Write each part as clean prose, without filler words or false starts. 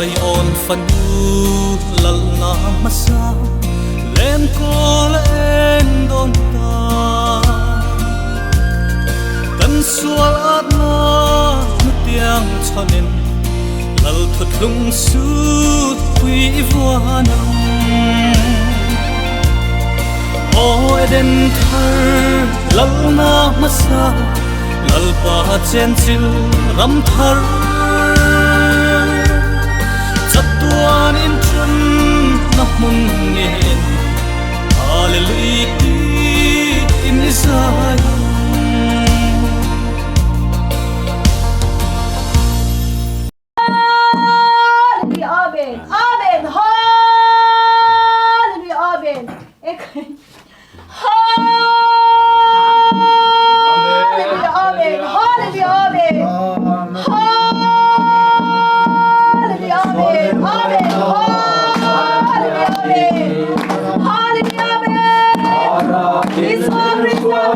Zion fanu lalna hmasa lenkawl a eng dawn ta. Kan sual atna hnutiang chhanin lal thuthlung sut pui i vuan ang. Aw Eden thar lalna hmasa Lalpa chenchil ram thar Chatuan in ṭan na hmun ngen Hallelujah tiin i zai ang. Hallelujah Amen Amen Hallelujah Amen Hallelujah Amen Hallelujah Amen Hallelujah Amen Amen Hallelujah Amen Hallelujah Amen Isua Krista mi thlarau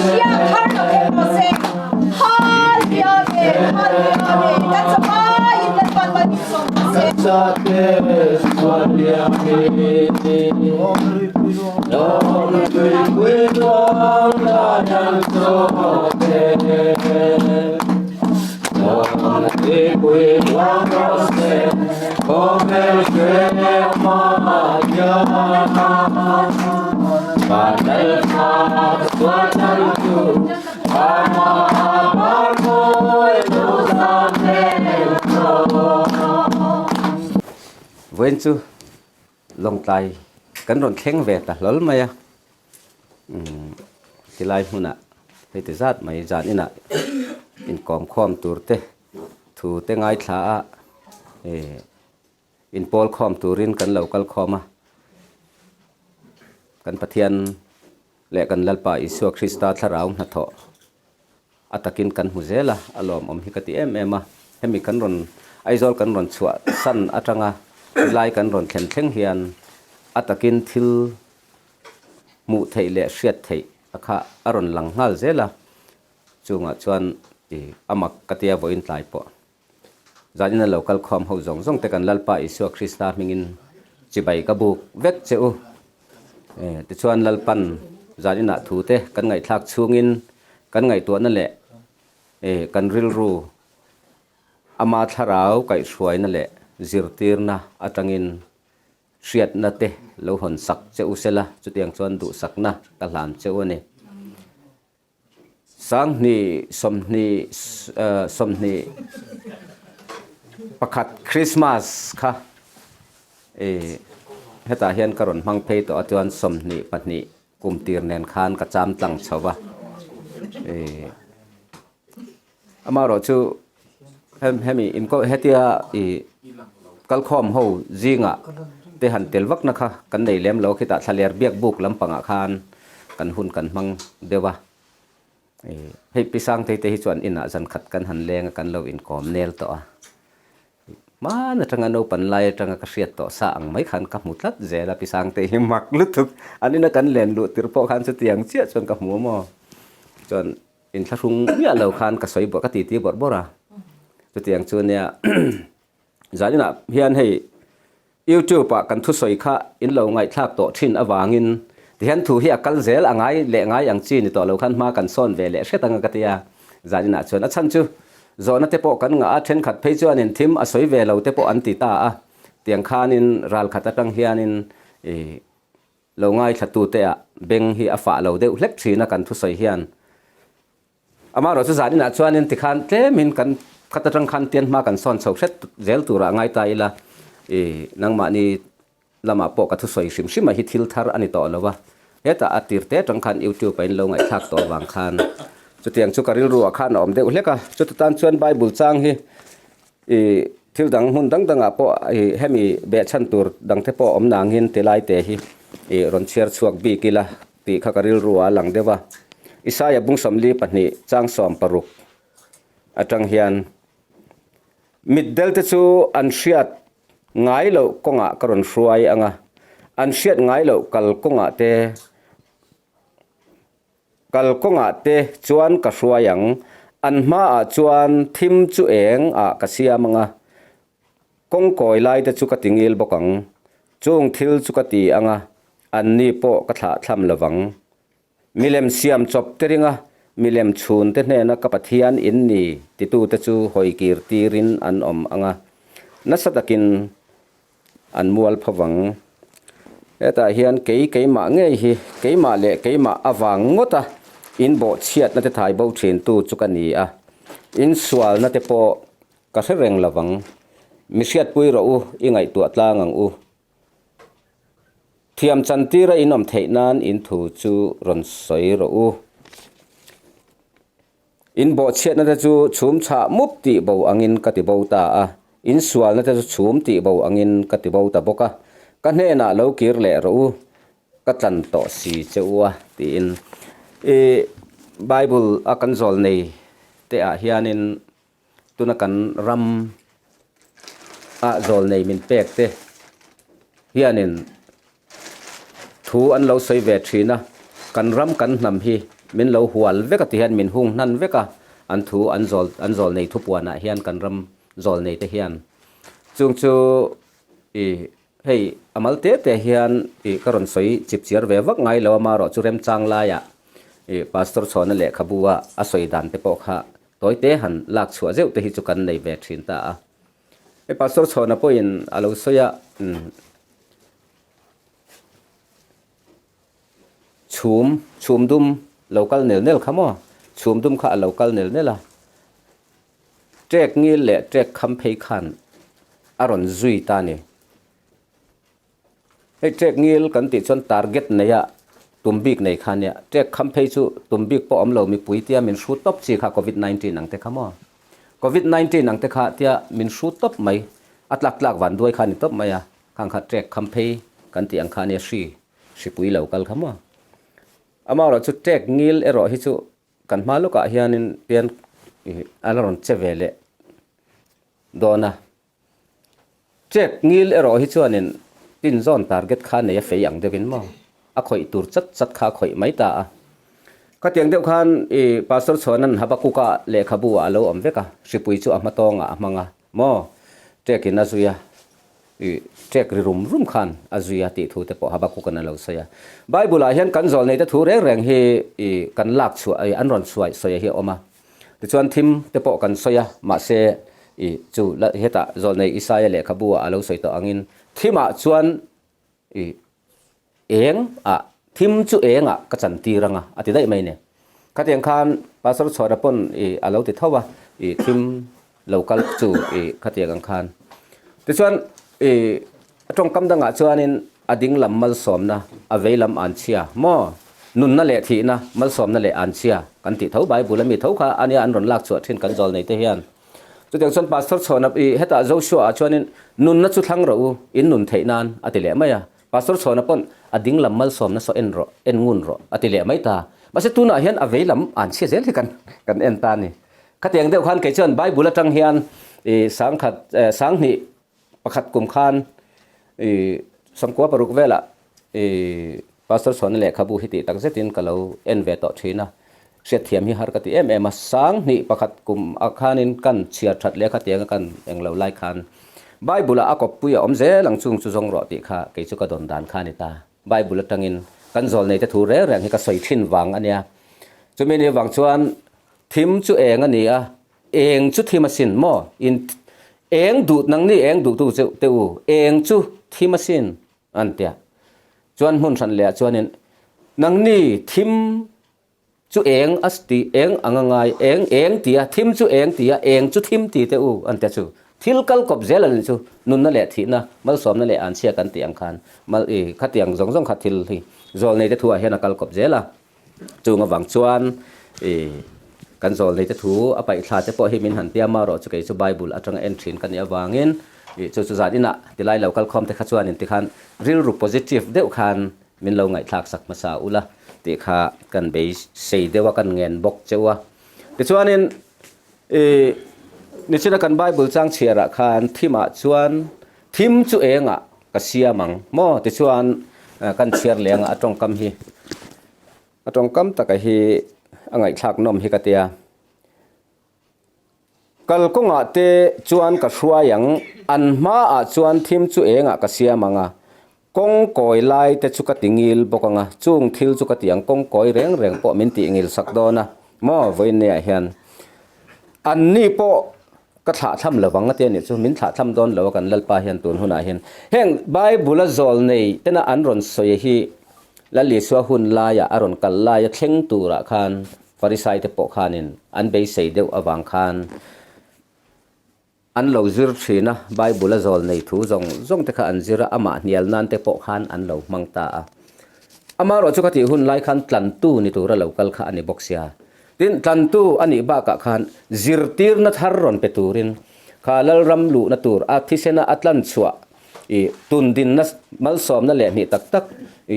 hria thar lo thei rawh se Hallelujah Amen Hallelujah Amen Kan chawhmai in Lalpan mal min sawm rawh se. Vawiin chu Lawngtlai kan rawn thleng ve ta hlawl mai a, umm tilai hmunah hei ti zat mai zan inah inkawm khawm tur te thu te ngaithla a eh inpawl khawm turin kan lo kal khawm a, kan Pathian leh kan Lalpa Isua Krista thlarau hnathawh a takin kan hmu zel a, a lawmawm hi ka ti em em a, hemi kan rawn Aizawl kan rawn chhuah san atanga helai kan rawn thlen thleng hian a takin thil hmuh theih leh hriat theih a kha a rawn lang nghal zel a, chungah chuan ih a mak ka tia vawiin tlai pawh. Zanin a lo kal khawm ho zawng zawng te kan Lalpa Isua Krista hmingin chibai ka buk vek che u. Tichuan Lalpan zaninah thu te kan ngaihthlak chhungin kan ngaihtuahna leh kan rilru ama thlarau kaihhruaina leh zirtirna atangin hriatna te lo hawn sak che u sela chutiang chuan duhsakna ka hlan che u a ni. Sanghnih 20 21 Christmas kha i hetah hian ka rawn hmang phei tawh a chuan 22 kum tir nen khan ka cham tlang chho va i amaherawh chu hemi hetia i kalkhawm ho zingah te han tel vak na kha kan nei lem lo khitah thlaler biak buk lampangah khan kan hun kan hmang deuh a hei pi Sangtei te hi chuan inah zan khat kan han leng a kan lo inkawm nel tawh a hman atanga naupan lai atanga ka hriat tawh sa ang mai khan ka hmu tlat zel a pi Sangtei hi mak lutuk an ina kan len luh tir pawh khan chutiang chiah chuan ka hmu a maw chuan Inthlahrung miah lo khan ka sawi bawrh ka titi bawrh bawrh a, chutiang chu nia zaninah hian hei YouTube ah kan thusawi kha in lo ngaihthlak tawh thin avangin tihian thu hi a kal zel a ngai leh ngai ang chi ni tawh lo khan hma kan sawn ve leh hret anga ka ti a, zaninah chuan a chhan chu zawhna te pawh kan ngah a, thenkhat phei chuanin thim a sawi ve lo te pawh an ti ta a, tiang khanin ralkhat atang hianin ih Lo ngaithlatute ah beng hi a fah lo deuh hlek thin a kan thusawi hian. Amaherawh chu zaninah chuanin tikhan tlemin kan khat atang khan tian hma kan sawn chho hret zel turah ngai ta ila i nangmahni lamah pawh ka thusawi hrim hrim a hi thil thar a ni tawh lo a. Hetah a tir te atang khan YouTube ah in lo ngaihthlak tawh avang khan chutiang chu ka rilru ah khan a awm deuh hlek a. Chuti tan chuan Bible chang hi I thil dang hmun dang dangah pawh i hemi behchhan tur dangte pawh awm nangin ti lai te hi i rawn chhiar chhuak bik ila tih kha ka rilru ah a lang deuh a. Isaia bung 42 chang 60 atang hian mitdel te chu an hriat ngai loh kawngah ka rawn hruai ang a, an hriat ngai loh kal kawngah te Kal kawngah te chuan ka hruai ang, an hmaah chuan thim chu eng ah ka siam ang a, Kawng kawi lai te chu ka ti ngil bawk ang. Chung thil chu ka ti ang a, anni pawh ka thlah thlam lo vang. Milem siam chawp te ringa milem chhun te hnena ka Pathian in ni titute chu hawi kir tirin an awm ang a, nasa takin an mual pho vang. Hetah hian kei keimah ngei hi keimah leh keimah avang ngawta in bawhchhiatna te thai bo thintu chu ka ni a, in sualna te pawh ka hre reng lo vang. Mi hriatpui rawh u, i ngaihtuah tlang ang u. Thiam chantira in awm theih nan in thu chu rawn sawi rawh u. In bawhchhiatna te chu chhum chhah mup tih bo angin ka ti bo ta a, in sualna te chu chhum tih bo angin ka ti bo ta bawk a. Ka hnenah lo kir leh rawh u, ka tlan tawh si che u a, tiin. I Bible a kan zawl nei te ah hianin tuna kan ram a zawl nei min pek te hianin Thu an lo sawi ve thin a, kan ram kan hnam hi min lo hual vek a ti hian min hung hnan vek a, an thu an zawl an zawl nei thupuanah hian kan ram zawl nei te hian chung chu i hei a mal te te hian i ka rawn sawi chip chiar ve vak ngai lo a marawh chu remchang laiah i Pastor Chhawna lehkhabu a a sawi dan te pawh kha tawi te han lak chhuah zeuh te hi chu kan nei ve thin ta a. Hei Pastor Chhawna pawhin a lo sawi a umm. Chhum, chhum dum lo kal nel nel kha maw? Chhum dum kha a lo kal nel nel a. Trek ngil leh trek kham phei khan a rawn zui ta a ni. Hei trek ngil kan tih chuan target neia tum bik nei kha a nia. Trek kham phei chu tum bik pawh awm lo mipui tia min hru tawp chi kha covid 19 ang te kha maw? Covid 19 ang te kha tia min hru tawp mai. A tlak tlak van duai kha a ni tawp mai a. Khang kha trek kham phei kan tih ang kha ania hri hripui lo kal kha maw. Amaherawh chu trek ngil erawh hi chu kan hma lawkah hianin pian a la rawn che ve leh dawn a. Trek ngil erawh hi chuanin tinzawn target kha nei a fei ang deuhin maw a khawih tur chat chat kha a khawih mai ta a. Khatiang deuh khan i Pastor Chhuanan Habakuka lehkhabu ah a lo awm vek a, hripui chu a hmatawngah a hmang a maw trek in a zui a. I ṭek ri rum rum khan a zui a tih thu te pawh Habakkuk-a'n a lo sawi a. Bible-ah hian kan zawl neite thu reng reng hi i kan lak chhuah i an rawn chhuai sawi hi a awm a. Tichuan thim te pawh kan sawi a, mahse i chu la hetah zawl nei Isaia lehkhabu-ah a lo sawi tawh angin thimah chuan i eng ah thim chu eng ah ka chan tir anga a ti daih mai ni. Khatiang khan Pastor Chhuana pawn i a lo ti tho a, i thim lo kal chu i khatiang ang khan. Tichuan i a tawngkam dangah chuanin a ding lam malsawmna, a vei lam anchhia maw? Nunna leh thihna, malsawmna leh anchhia kan tih tho Bible a mi tho kha ania an rawn lak chhuah thin kan zawl nei te hian. Chutiang chuan Pastor Chhuana i hetah Joshua ah chuanin nunna chu thlang rawh u, in nun theih nan a ti leh mai a. Pastor Chhuana pawn a ding lam malsawmna saw en rawh, en ngun rawh a ti leh mai ta. Mahse tunah hian a vei lam an chhia zel hi kan kan en ta a ni. Khatiang deuh khan kei chuan Bible atang hian i sangkhat sanghnih pakhat kum khan i sawmkua paruk velah i Pastor Chhuana lehkhabu hi tih tak zetin ka lo en ve tawh thin a. Hriatthiam hi har ka ti em em a, sanghnih pakhat kum ah khanin kan chhiar that leh khatianga kan englo lai khan Bible ah a kawppui a awm zel ang chung chu zawng rawh tih kha kei chu ka dawn dan kha a ni ta. Bible atangin kan zawl nei te thu reng reng hi ka sawi thin vang a nia. Chumi ni vang chuan thim chu eng a ni a, eng chu thim asin maw? In eng duh nangni eng duhtu te u, eng chu thim asin an tia. Chuan hmun hran leh ah chuanin nangni thim chu eng a ti eng ang a ngai eng eng ti a thim chu eng ti a eng chu thim ti te u an tia chu thil kal kawp zel a ni chu nunna leh thihna malsawmna leh anchhia kan tih ang khan mal i khatiang zawng zawng kha thil hi zawl nei te thu ah hian a kal kawp zel a chung avang chuan i kan zawl nei te thu a paih thla te pawh hi min han tia marawh chu kei chu bible atanga en thin ka nih avangin i chu chu zan inah tilai lo kal khawm te kha chuan in tikhan rilru positive deuh khan Min lo ngaihthlak sak hmasa ula tih kha kan beisei deuh a, kan ngen bawk cheu a. Tichuanin i nichina kan Bible chang chhiarah khan thimah chuan thim chu engah ka siam ang maw? Tichuan kan chhiar leh anga a tawngkam hi a tawngkam taka hi a ngaihthlak nawm hi ka tia. Kalkawngah te chuan ka hruai ang, an hmaah chuan thim chu engah ka siam ang a, kawng kawi lai te chu ka ti ngil bawk ang a, chung thil chu ka ti ang, kawng kawi reng reng pawh min tih ngil sak dawn a, maw vawiinniah hian anni pawh ka thlah thlam lo vang a ti a nih chu, min thlah thlam dawn lo a kan Lalpa hian tun hunah hian heng Bible a zawl nei tena an rawn sawi hi Lal Isua hun laia a rawn kal laia thleng turah khan Farisai te pawh khanin an beisei deuh avang khan an lo zir thin a, Bible a zawl nei thu zawng zawng te kha an zir a, amah hnial nan te pawh khan an lo hmang ta a. Amaherawhchu ka tih hun lai khan tlantu ni tura lo kal kha a ni bawk sia. Tin, tlantu a nih bakah khan zirtirna thar rawn pe turin kha Lalram luhna tur a thisena a tlan chhuah i tundinna malsawmna leh hnih tak tak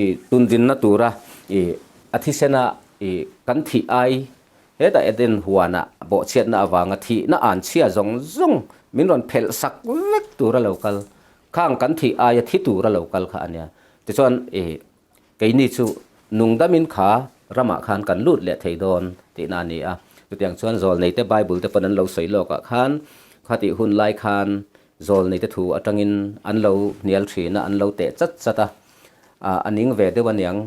i tundinna tura i a thisena i kan thih ai hetah Eden huana bawhchhiatna avanga thihna an chhia zawng zawng min rawn phelh sak vek tura lo kal khang kan thih aia thi tura lo kal kha a nia. Tichuan i Keini chu nungdamin kha ramah khan kan lut leh thei dawn tihna a ni a. Chutiang chuan Zawlneite Bible te pawn an lo sawi lawkah khan khatih hun lai khan Zawlneite thu atangin an lo hnial thin a, an lo teh chat chat a. A ning ve deuh aniang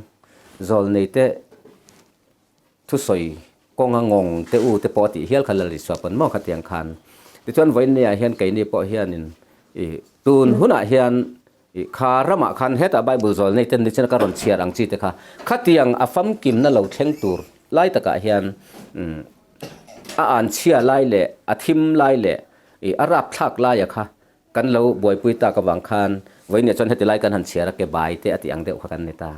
Zawlneite thusawi kawnga ngawng te u te pawh a tih hial kha Lal Isua pawn maw khatiang khan. Tichuan vawiinniah hian keini pawh hianin ih tun hunah hian ih kha ramah khan hetah Bible zawl nei ten nichina ka rawn chhiar ang chi te kha khatiang a famkimna lo thleng tur lai takah hian umm a anchhia lai leh a thim lai leh ih a rapthlak laia kha Kan lo buaipui tak avang khan vawiinah chuan heti lai kan han chhiar a, ke bai te a tih ang deuh kha kan ni ta.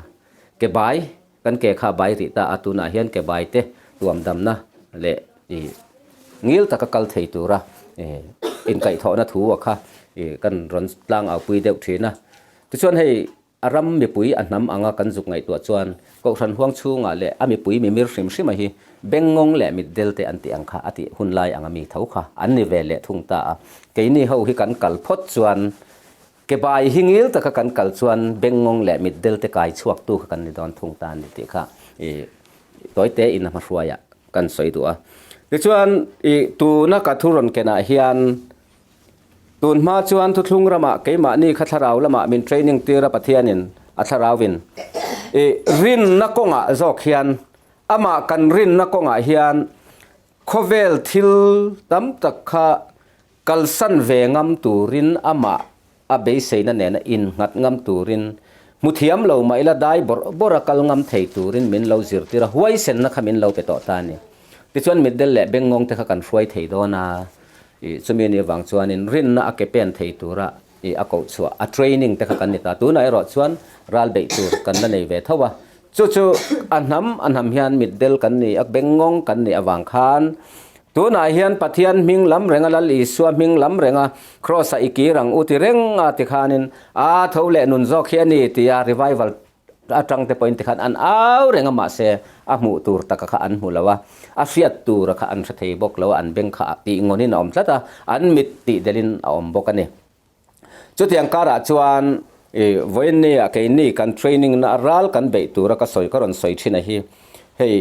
Ke bai, kan ke kha a bai rih ta a, tunah hian ke bai te tuamdamna leh ih ngil taka kal thei tura ih inkaihthawhna thu a kha ih kan rawn tlang aupui deuh thin a. Tichuan hei A ram mipui a hnam anga kan zuk ngaihtuah chuan Kohhran huang chhungah leh a mipui mimir hrim hrima hi bengngawng leh mitdel te an tih ang kha a tih hun lai anga mi tho kha an ni ve leh thung ta a. Keini ho hi kan kal phawt chuan ke bai hi ngil taka kan kal chuan bengngawng leh mitdel te kai chhuak tu kha kan ni dawn thung ta a ni tih kha i tawite in a hmahruaiah kan sawi duh a. Tichuan i tuna ka thu rawn kenah hian Tun hma chuan thuthlung ramah keimahni kha thlarau lamah min training tir a Pathianin a thlarauvin i rinna kawngah zawk hian amah kan rinna kawngah hian khawvel thil tam tak kha kalsan ve ngam turin amah a beiseina nena innghat ngam turin hmu thiam lo mah ila dai bawrh bawrh a kal ngam thei turin min lo zirtir a huaisenna kha min lo pe tawh ta a ni. Tichuan mitdel leh bengngawng te kha kan hruai thei dawn a. Ih chumi anih avang chuanin rinna a ke pen thei tura ih a koh chhuah a training te kha kan ni ta. Tunah erawh chuan ral beih tur kan la nei ve tho a. Chu chu a hnam a hnam hian mitdel kan ni a, bengngawng kan nih avang khan tunah hian Pathian hming lam renga Lal Isua hming lam renga Kraws-ah i kir ang u ti reng a tikhanin a tho leh nun zawk hi a ni tia revival Atang te pawhin tikhan an au reng a mahse a hmuh tur taka kha an hmu lo a, a hriat tura kha an hre thei bawk lo a, an beng kha tih ngawnin a awm tlat a, an mit tih delhin a awm bawk a ni. Chutiang karah chuan i vawiinni ah keini kan training na ral kan beih tura ka sawi ka rawn sawi thin a hi hei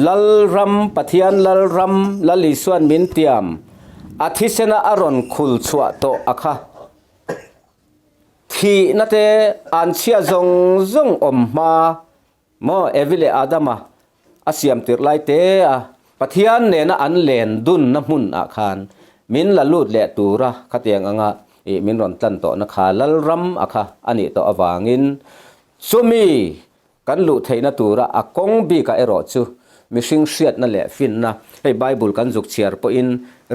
Lalram Pathian Lalram Lal Isuan min tiam a thisena a rawn khul chhuah tawh a kha. Thihna te an chhia zawng zawng awm hma maw Evi leh Adama a siam tirh lai te a Pathian nena an len dunna hmun ah khan min la lut leh tura khatiang anga ih min rawn tlan tawhna kha Lalram a kha a nih tawh avangin chumi Kan luh theihna tura a kawng bikah erawh chu mihring hriatna leh finna, hei Bible kan zuk chhiar pawhin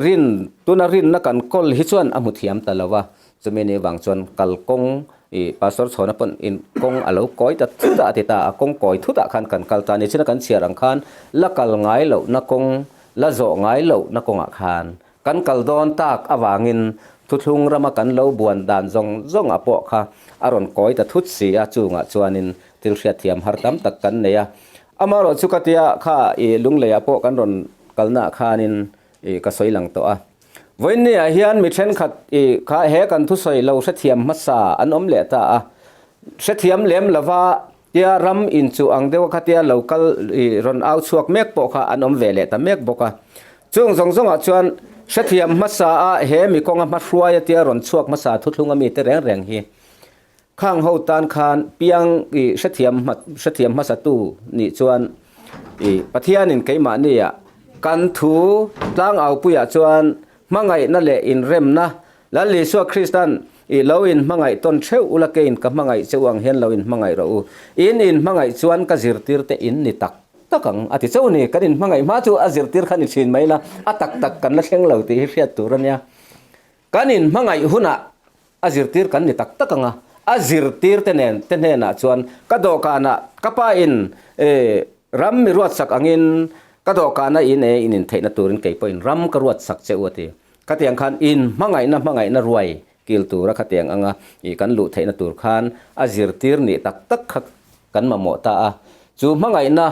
rin, tuna rinna kan kawl hi chuan a hmu thiam ta lo a, chumi ni vang chuan kal kawng ih Pastor Chhawna pawn in kawng a lo kawi ta thut a a ti ta a, kawng kawi thutah khan kan kal ta a ni. China kan chhiar ang khan la kal ngai lohna kawng, la zawh ngai lohna kawngah khan Kan kal dawn tak avangin thuthlung rama kan lo buan dan zawng zawng a pawh kha a rawn kawi ta thut si a, chungah chuanin thil hriatthiam har tam tak kan nei a. Amaherawh chu ka tia kha i lungleiah pawh kan rawn kalnaah khanin i ka sawi lang tawh a. Vawiinniah hian mi thenkhat i kha he kan thusawi lo hrethiam hmasa an awm leh ta a, hrethiam lem lova tia ram inchuh ang deuha khatia lo kal i rawn au chhuak mek pawh kha an awm ve leh ta mek bawk a. Chung zawng zawngah chuan Hrethiam hmasa a he mi kawnga hmahruai atia rawn chhuak hmasa thuthlung a mite reng reng hi khang ho tan khan piang i hrethiam hrethiam hmasatu nih chuan i Pathianin keimahnia kan thu tlangaupuiah chuan hmangaihna leh inremna Lal Isua Kristan i lo in hmangaih tawn theuh ula keiin ka hmangaih che u ang hian lo in hmangaih rawh u. In in hmangaih chuan ka zirtir te in ni tak tak ang a ti chauh ni. Kan in hmangaih hma chu a zirtir kha ni thin mai la, a tak tak kan la thleng lo tih hi hriat tur a nia. Kan in hmangaih hunah a zirtir kan ni tak tak ang a, a zirtir te nen te hnenah chuan ka dawhkanah ka pa in ram mi ruatsak angin ka dawhkana in e in intheihna turin kei pawhin ram ka ruatsak che u a ti. Khatiang khan in hmangaihna hmangaihna ruai kil tura khatiang anga ih kan luh theihna tur khan a zirtir nih tak tak kha kan mamawh ta a. Chu hmangaihna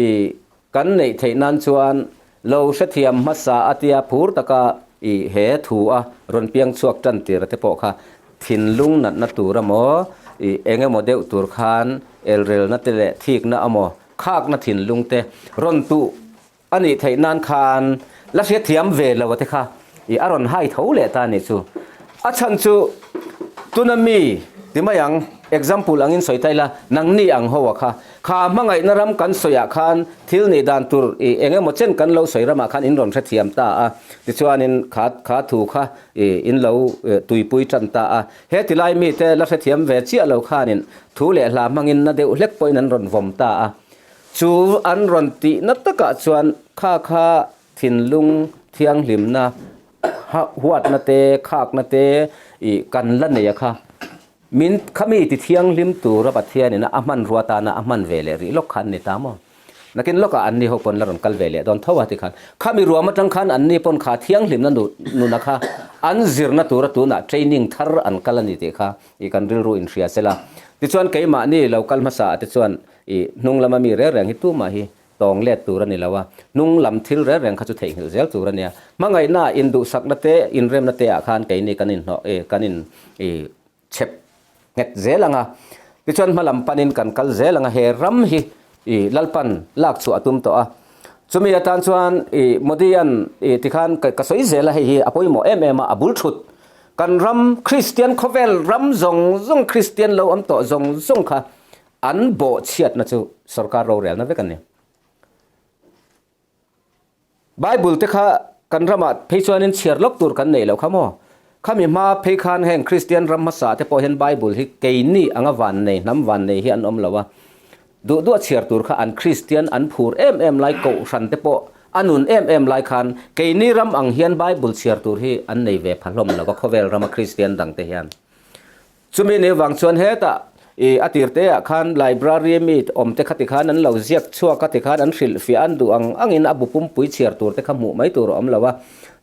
ih kan neih theih nan chuan lo hrethiam hmasa a tia phur taka ih he thu a rawn piang chhuak tan tir te pawh kha thinlung natna tur emaw ih eng emaw deuh tur khan elrelna te leh thikna emaw khakna thinlung te rawn tuh A nih theih nan khan la hriatthiam ve lo a te kha i a rawn hai tho leh ta a nih chu. A chhan chu tuna mi ti mai ang, example angin sawi ta ila, nangni ang ho a kha, kha hmangaihna ram kan sawiah khan thil nih dan tur i eng emaw chen kan lo sawi ramah khan in rawn hrethiam ta a, tichuanin kha kha thu kha i in lo tuipui tan ta a. He tilai mite la hrethiam ve chiah lo khanin thu leh hla hmangin na deuh hlek pawhin an rawn vawm ta a. Chu an rawn tihna takah chuan kha kha thinlung thianghlimna, huatna te, khakna te ih kan la nei a kha. Min khami ti thianghlim tura Pathianin a hmanrua tana a hman ve leh rih lawk kha an ni ta maw? Nakin lawkah anni ho pawn la rawn kal ve leh dawn tho a ti khan. Khami ruam atang khan anni pawn kha thianghlimna nuna kha an zirna tura tunah training thar an kal a ni tih kha ih kan rilru inhria sela. Tichuan keimahni lo kal hmasa ah te chuan I hnung lama mi reng reng hi tumah hi tawng let tur a ni lo a, hnung lam thil reng reng kha chu theihnghilh zel tur a nia. Hmangaihna, induhsakna te, inremna te ah khan keini kan inhnawh i kan in i chhep nghet zel ang a. Tichuan hma lam panin kan kal zel ang a, he ram hi i Lalpan lak chhuah a tum tawh a. Chumi atan chuan i Modi-a'n i tikhan ka sawi zel a, hei hi a pawimawh em em a, a bul thut. Kan ram Kristian khawvel ram zawng zawng Kristian lo awm tawh zawng zawng kha An bawhchhiatna chu sorkar rorelna vek a ni. Bible te kha kan ramah phei chuanin chhiar lawk tur kan neih loh kha maw? Khami hma phei khan heng Kristian ram hmasa te pawh hian Bible hi keini anga vannei, hnam vannei hi an awm lo a. Duh duh a chhiar tur kha an Kristian an phur em em lai kohhran te pawh a nun em em lai khan keini ram ang hian Bible chhiar tur hi an nei ve pha hlawm lo a khawvel rama Kristian dang te hian. Chumi ni vang chuan hetah i a tir te ah khan library mi awm te kha ti khan an lo ziak chhuak a ti khan an hrilh fiah an duh ang angin a bu pumpui chhiar tur te kha hmuh mai tur a awm lo a,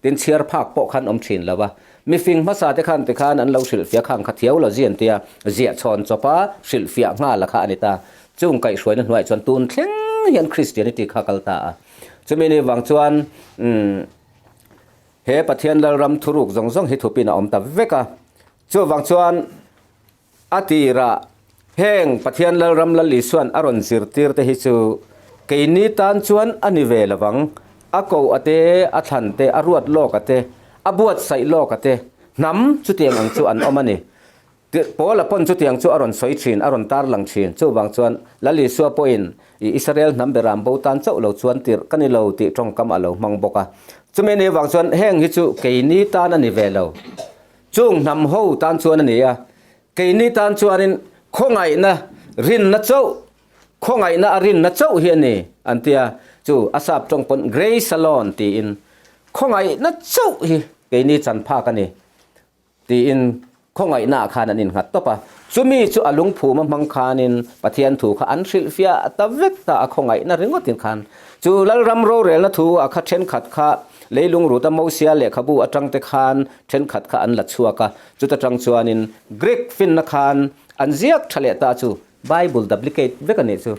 tin chhiar phak pawh khan awm thin lo a. Mifing hmasa te khan ti khan an lo hrilh fiah khang kha theology an tia ziah chhawn chawp a hrilh fiah nghal a kha a ni ta. Chung kaihhruaina hnuaiah chuan tun thleng hian Christianity kha kal ta a. Chumi ni vang chuan umm he Pathian Lalram thuruk zawng zawng hi thupin a awm ta vek a. Chuvang chuan a tirah heng Pathian Lalram Lal Isua'n a rawn zirtir te hi chu keini tan chuan a ni ve lovang. A koh a te, a thlan te, a ruat lawk a te, a buatsaih lawk a te, hnam chutiang ang chu an awm a ni. Paula pawn chutiang chu a rawn sawi thin, a rawn tarlang thin. Chuvang chuan Lal Isua pawhin i Israel hnam beram bo tan chauh lo chuan tirh ka ni lo tih tawngkam a lo hmang bawk a. Chumi ni vang chuan heng hi chu keini tan a ni ve lo. Chung hnam ho tan chuan a ni a, keini tan chuanin khawngaihna rinna chauh, khawngaihna a rinna chauh hi a ni an ti a, chu a sap tawng pawn grace alone tiin khawngaihna chauh hi keini chan phak a ni tiin khawngaihna ah khan an innghat tawp a, chumi chu a lungphum a hmang khanin Pathian thu kha an hrilhfiah ta vek ta a khawngaihna ringawtin khan chu Lalram rorelna thu a kha thenkhat kha Leilung ruta Mosia lehkhabu atang te khan thenkhat kha an la chhuak a, chuta tang chuanin Greek finna khan an ziak tha leh ta chu Bible duplicate vek a nih chu.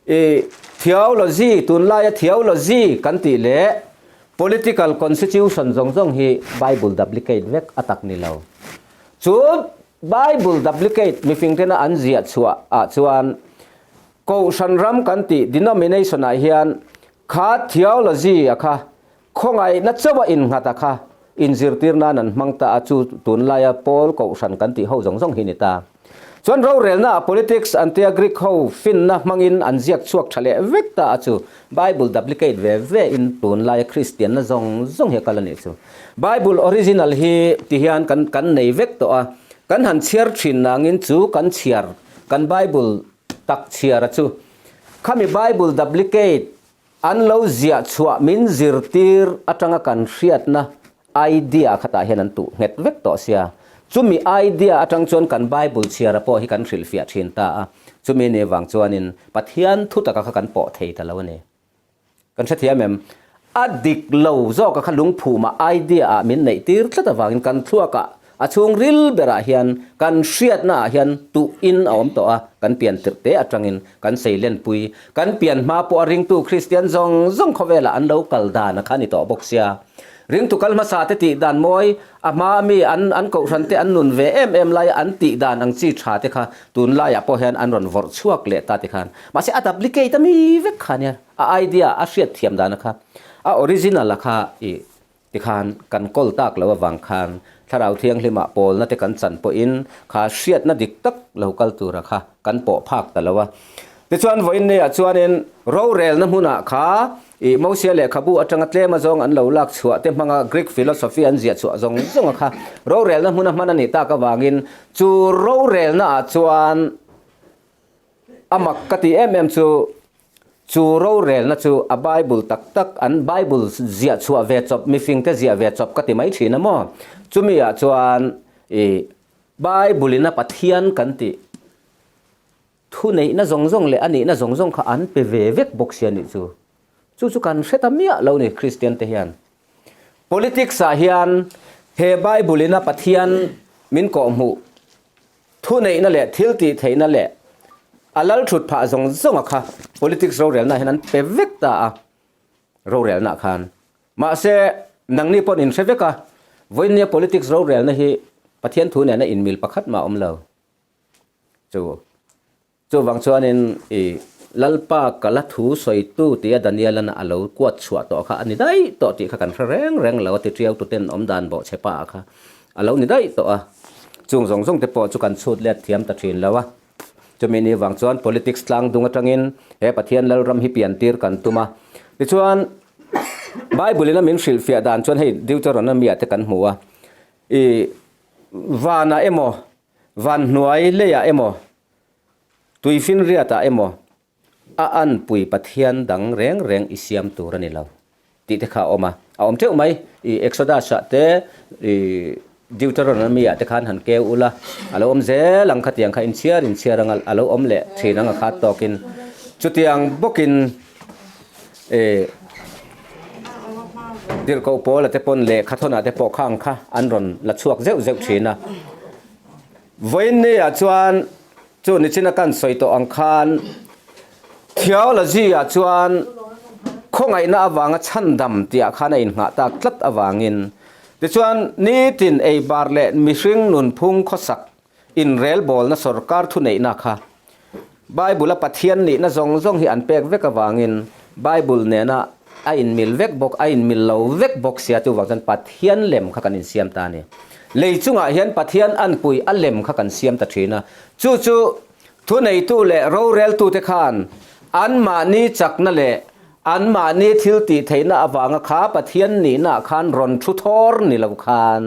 I theology, tunlaia theology kan tih leh political constitution zawng zawng hi Bible duplicate vek a tak ni lo. Chu Bible duplicate mifing tena an ziah chhuah ah chuan Kohhran ram kan tih denomination ah hian Kha theology a kha. Khawngaihna chauha innghat a kha inzirtir nan an hmang ta a, chu tunlaia Pawl Kohhran kan tih ho zawng zawng hi ni ta. Chuan rorelna ah politics an tia Greek ho finna hmangin an ziak chhuak tha leh vek ta a chu Bible duplicate ve ve in tunlaia Kristianna zawng zawng hi a kal a nih chu. Bible original hi ti hian kan kan nei vek tawh a, kan han chhiar thin nangin chu kan chhiar kan Bible tak chhiar a chu khami Bible duplicate an lo ziah chhuah min zirtir atanga kan hriatna Idea khatah hian an tuh nghet vek tawh sia. Chumi idea atang chuan kan Bible chhiara pawh hi kan hrilhfiah thin ta a. Chumi ni vang chuanin Pathian thu taka kha kan pawh thei ta lo a ni. Kan hrethiam em? A dik lo zawka kha lungphuma idea ah min neih tir tlat avangin kan thluakah a chhung ril berah hian kan hriatna ah hian tuh in a awm tawh a, kan pian tirh te atangin kan seilenpui, kan pian hma pawh a ringtu Kristian zawng zawng khawvelah an lo kal dan a kha ni tawh bawk sia. Ringtu kal hmasa te tih dan mawi, a hma ami an an kohhran te an nun ve em em laia an tih dan ang chi tha te kha tunlaiah pawh hian an rawn vawrh chhuak leh ta ti khan. Mahse a duplicate a mi vek kha nia, a idea a hriat thiam dan a kha, a original a kha i ti khan kan kawl tak lo avang khan Thlarau Thianghlimah pawlna te kan chan pawhin kha hriatna dik tak lo kal tura kha kan pawh phak ta lo a. Tichuan vawiin neiah chuanin rorelna hmunah kha ih Mosia lehkhabu atanga tlem azawng an lo lak chhuah te hmanga Greek philosophy an ziah chhuah zawng zawng a kha rorelna hmuna hman a nih tak avangin chu rorelna ah chuan a mak ka tih em em chu chu rorelna chu a Bible tak tak an Bible ziah chhuah ve chawp mifing te ziah ve chawp ka ti mai thin a maw chumi ah chuan ih Bible in a Pathian kan tih Thu neihna zawng zawng leh a nihna zawng zawng kha an pe ve vek bawk sia nih chu. Chu chu kan hre ta miah lo ni Kristian te hian. Politics ah hian he Bible in a Pathian min kawhhmuh thu neihna leh thil tih theihna leh a lal thut phah zawng zawng a kha politics rorelna hian an pe vek ta a rorelna khan. Mahse nangni pawh in hre vek a vawinia politics rorelna hi Pathian thu nena inmil pakhat mah a awm lo. Chu chuvang chuanin i Lalpa ka la thu sawitu tia Daniel-an a lo kuat chhuah tawh kha a ni daih tawh tih kha kan hre reng reng lo a ti tiau tuten awm dan bawh che pa kha a lo ni daih tawh a. Chung zawng zawng te pawh chu kan chhut let thiam ta thin lo a. Chumi ni vang chuan politics tlang dung atangin he Pathian Lalram hi pian tir kan tum a. Tichuan Bible-in a min hrilhfiah dan chuan hei Deuteronomy-ah te kan hmu a. I vanah emaw Van hnuai leiah emaw, tuifinriatah emaw a anpui Pathian dang reng reng i siam tur a ni lo tih te kha a awm a. A awm teuh mai. I Exodus-ah te, i Deuteronomy-ah te khan han keu ula, a lo awm zel ang khatiang kha inchhiar inchhiar ang a lo awm leh thin ang a khat tawkin. Chutiang bawkin i Tirhkoh Paula te pawn lehkha thawnah te pawh khang kha an rawn la chhuak zeuh zeuh thin a. Vawiinniah chuan chu nichina kan sawi tawh ang khan theology-ah chuan khawngaihna avanga chhandam tihah khan a innghah tak tlat avangin tichuan nitin eibar leh mihring nunphung khawsak inrelbawlna sorkar thuneihna kha Bible-a Pathian nihna zawng zawng hi an pek vek avangin Bible nena a inmil vek bawk, a inmil lo vek bawk sia chuvang chuan Pathian lem kha kan insiam ta a ni. Lei chungah hian Pathian anpui a lem kha kan siam ta thin a, chu chu thuneitu leh roreltute khan anmahni chakna leh anmahni thil tih theihna avanga kha Pathian nihnaah khan rawn thu thawr ni lo khan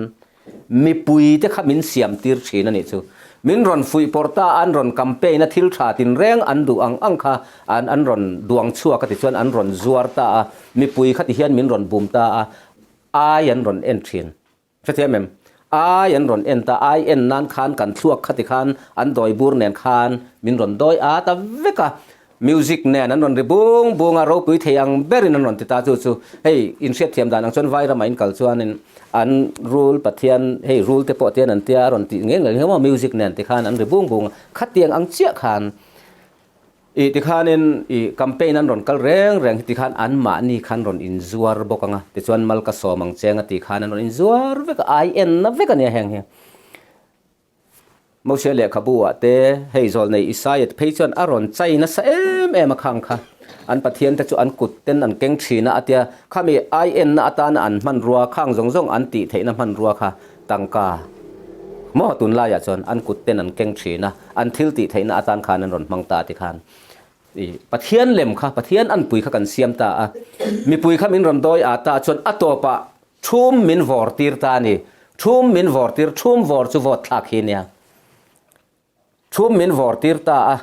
Mipui te kha min siam tir thin a nih chu. Min rawn fuih pawrh ta a, an rawn campaign a, thil tha tinreng an duh ang ang kha an an rawn duang chhuak a ti chuan an rawn zuar ta a, mipui kha ti hian min rawn bum ta a, ai an rawn en thin. Hrethiam em? Ai an rawn en ta, ai en nan khan kan thluak kha ti khan an dawi bur nen khan min rawn dawi at a vek a, Music nen an rawn ri bung bung a, ropui thei ang berin an rawn ti ta chu chu hei inhriatthiam dan ang chuan Vairama in kal chuanin an rul Pathian hei rul te pawh tian an tia a rawn tih ngei ngei hian maw music nen tikhan an ri bung bung a, khatiang ang chiah khan ih tikhanin ih campaign an rawn kal reng reng hi tikhan anmahni khan rawn inzuar bawk ang a, tichuan mal ka sawm ang cheng a tih khan an rawn inzuar vek a, ai enna vek a nia heng hi. Moshe lehkhabu ah te hei zawlnei Isaiah te phei chuan a rawn chai nasa em em a khang kha. An Pathian te chu an kut ten an keng thin a a tia. Khami ai enna atana an hmanrua khang zawng zawng an tih theihna hmanrua kha tangka maw tunlaiah chuan an kut ten an keng thin a, an thil tih theihna atan khan an rawn hmang ta ti khan i Pathian lem kha Pathian anpui kha kan siam ta a, mipui kha min rawn dawi a ta chuan a tawpah thum min vawr tir ta a ni. Thum min vawr tir, thum vawr chu vote thlak hi nia. Thum min vawr tir ta a,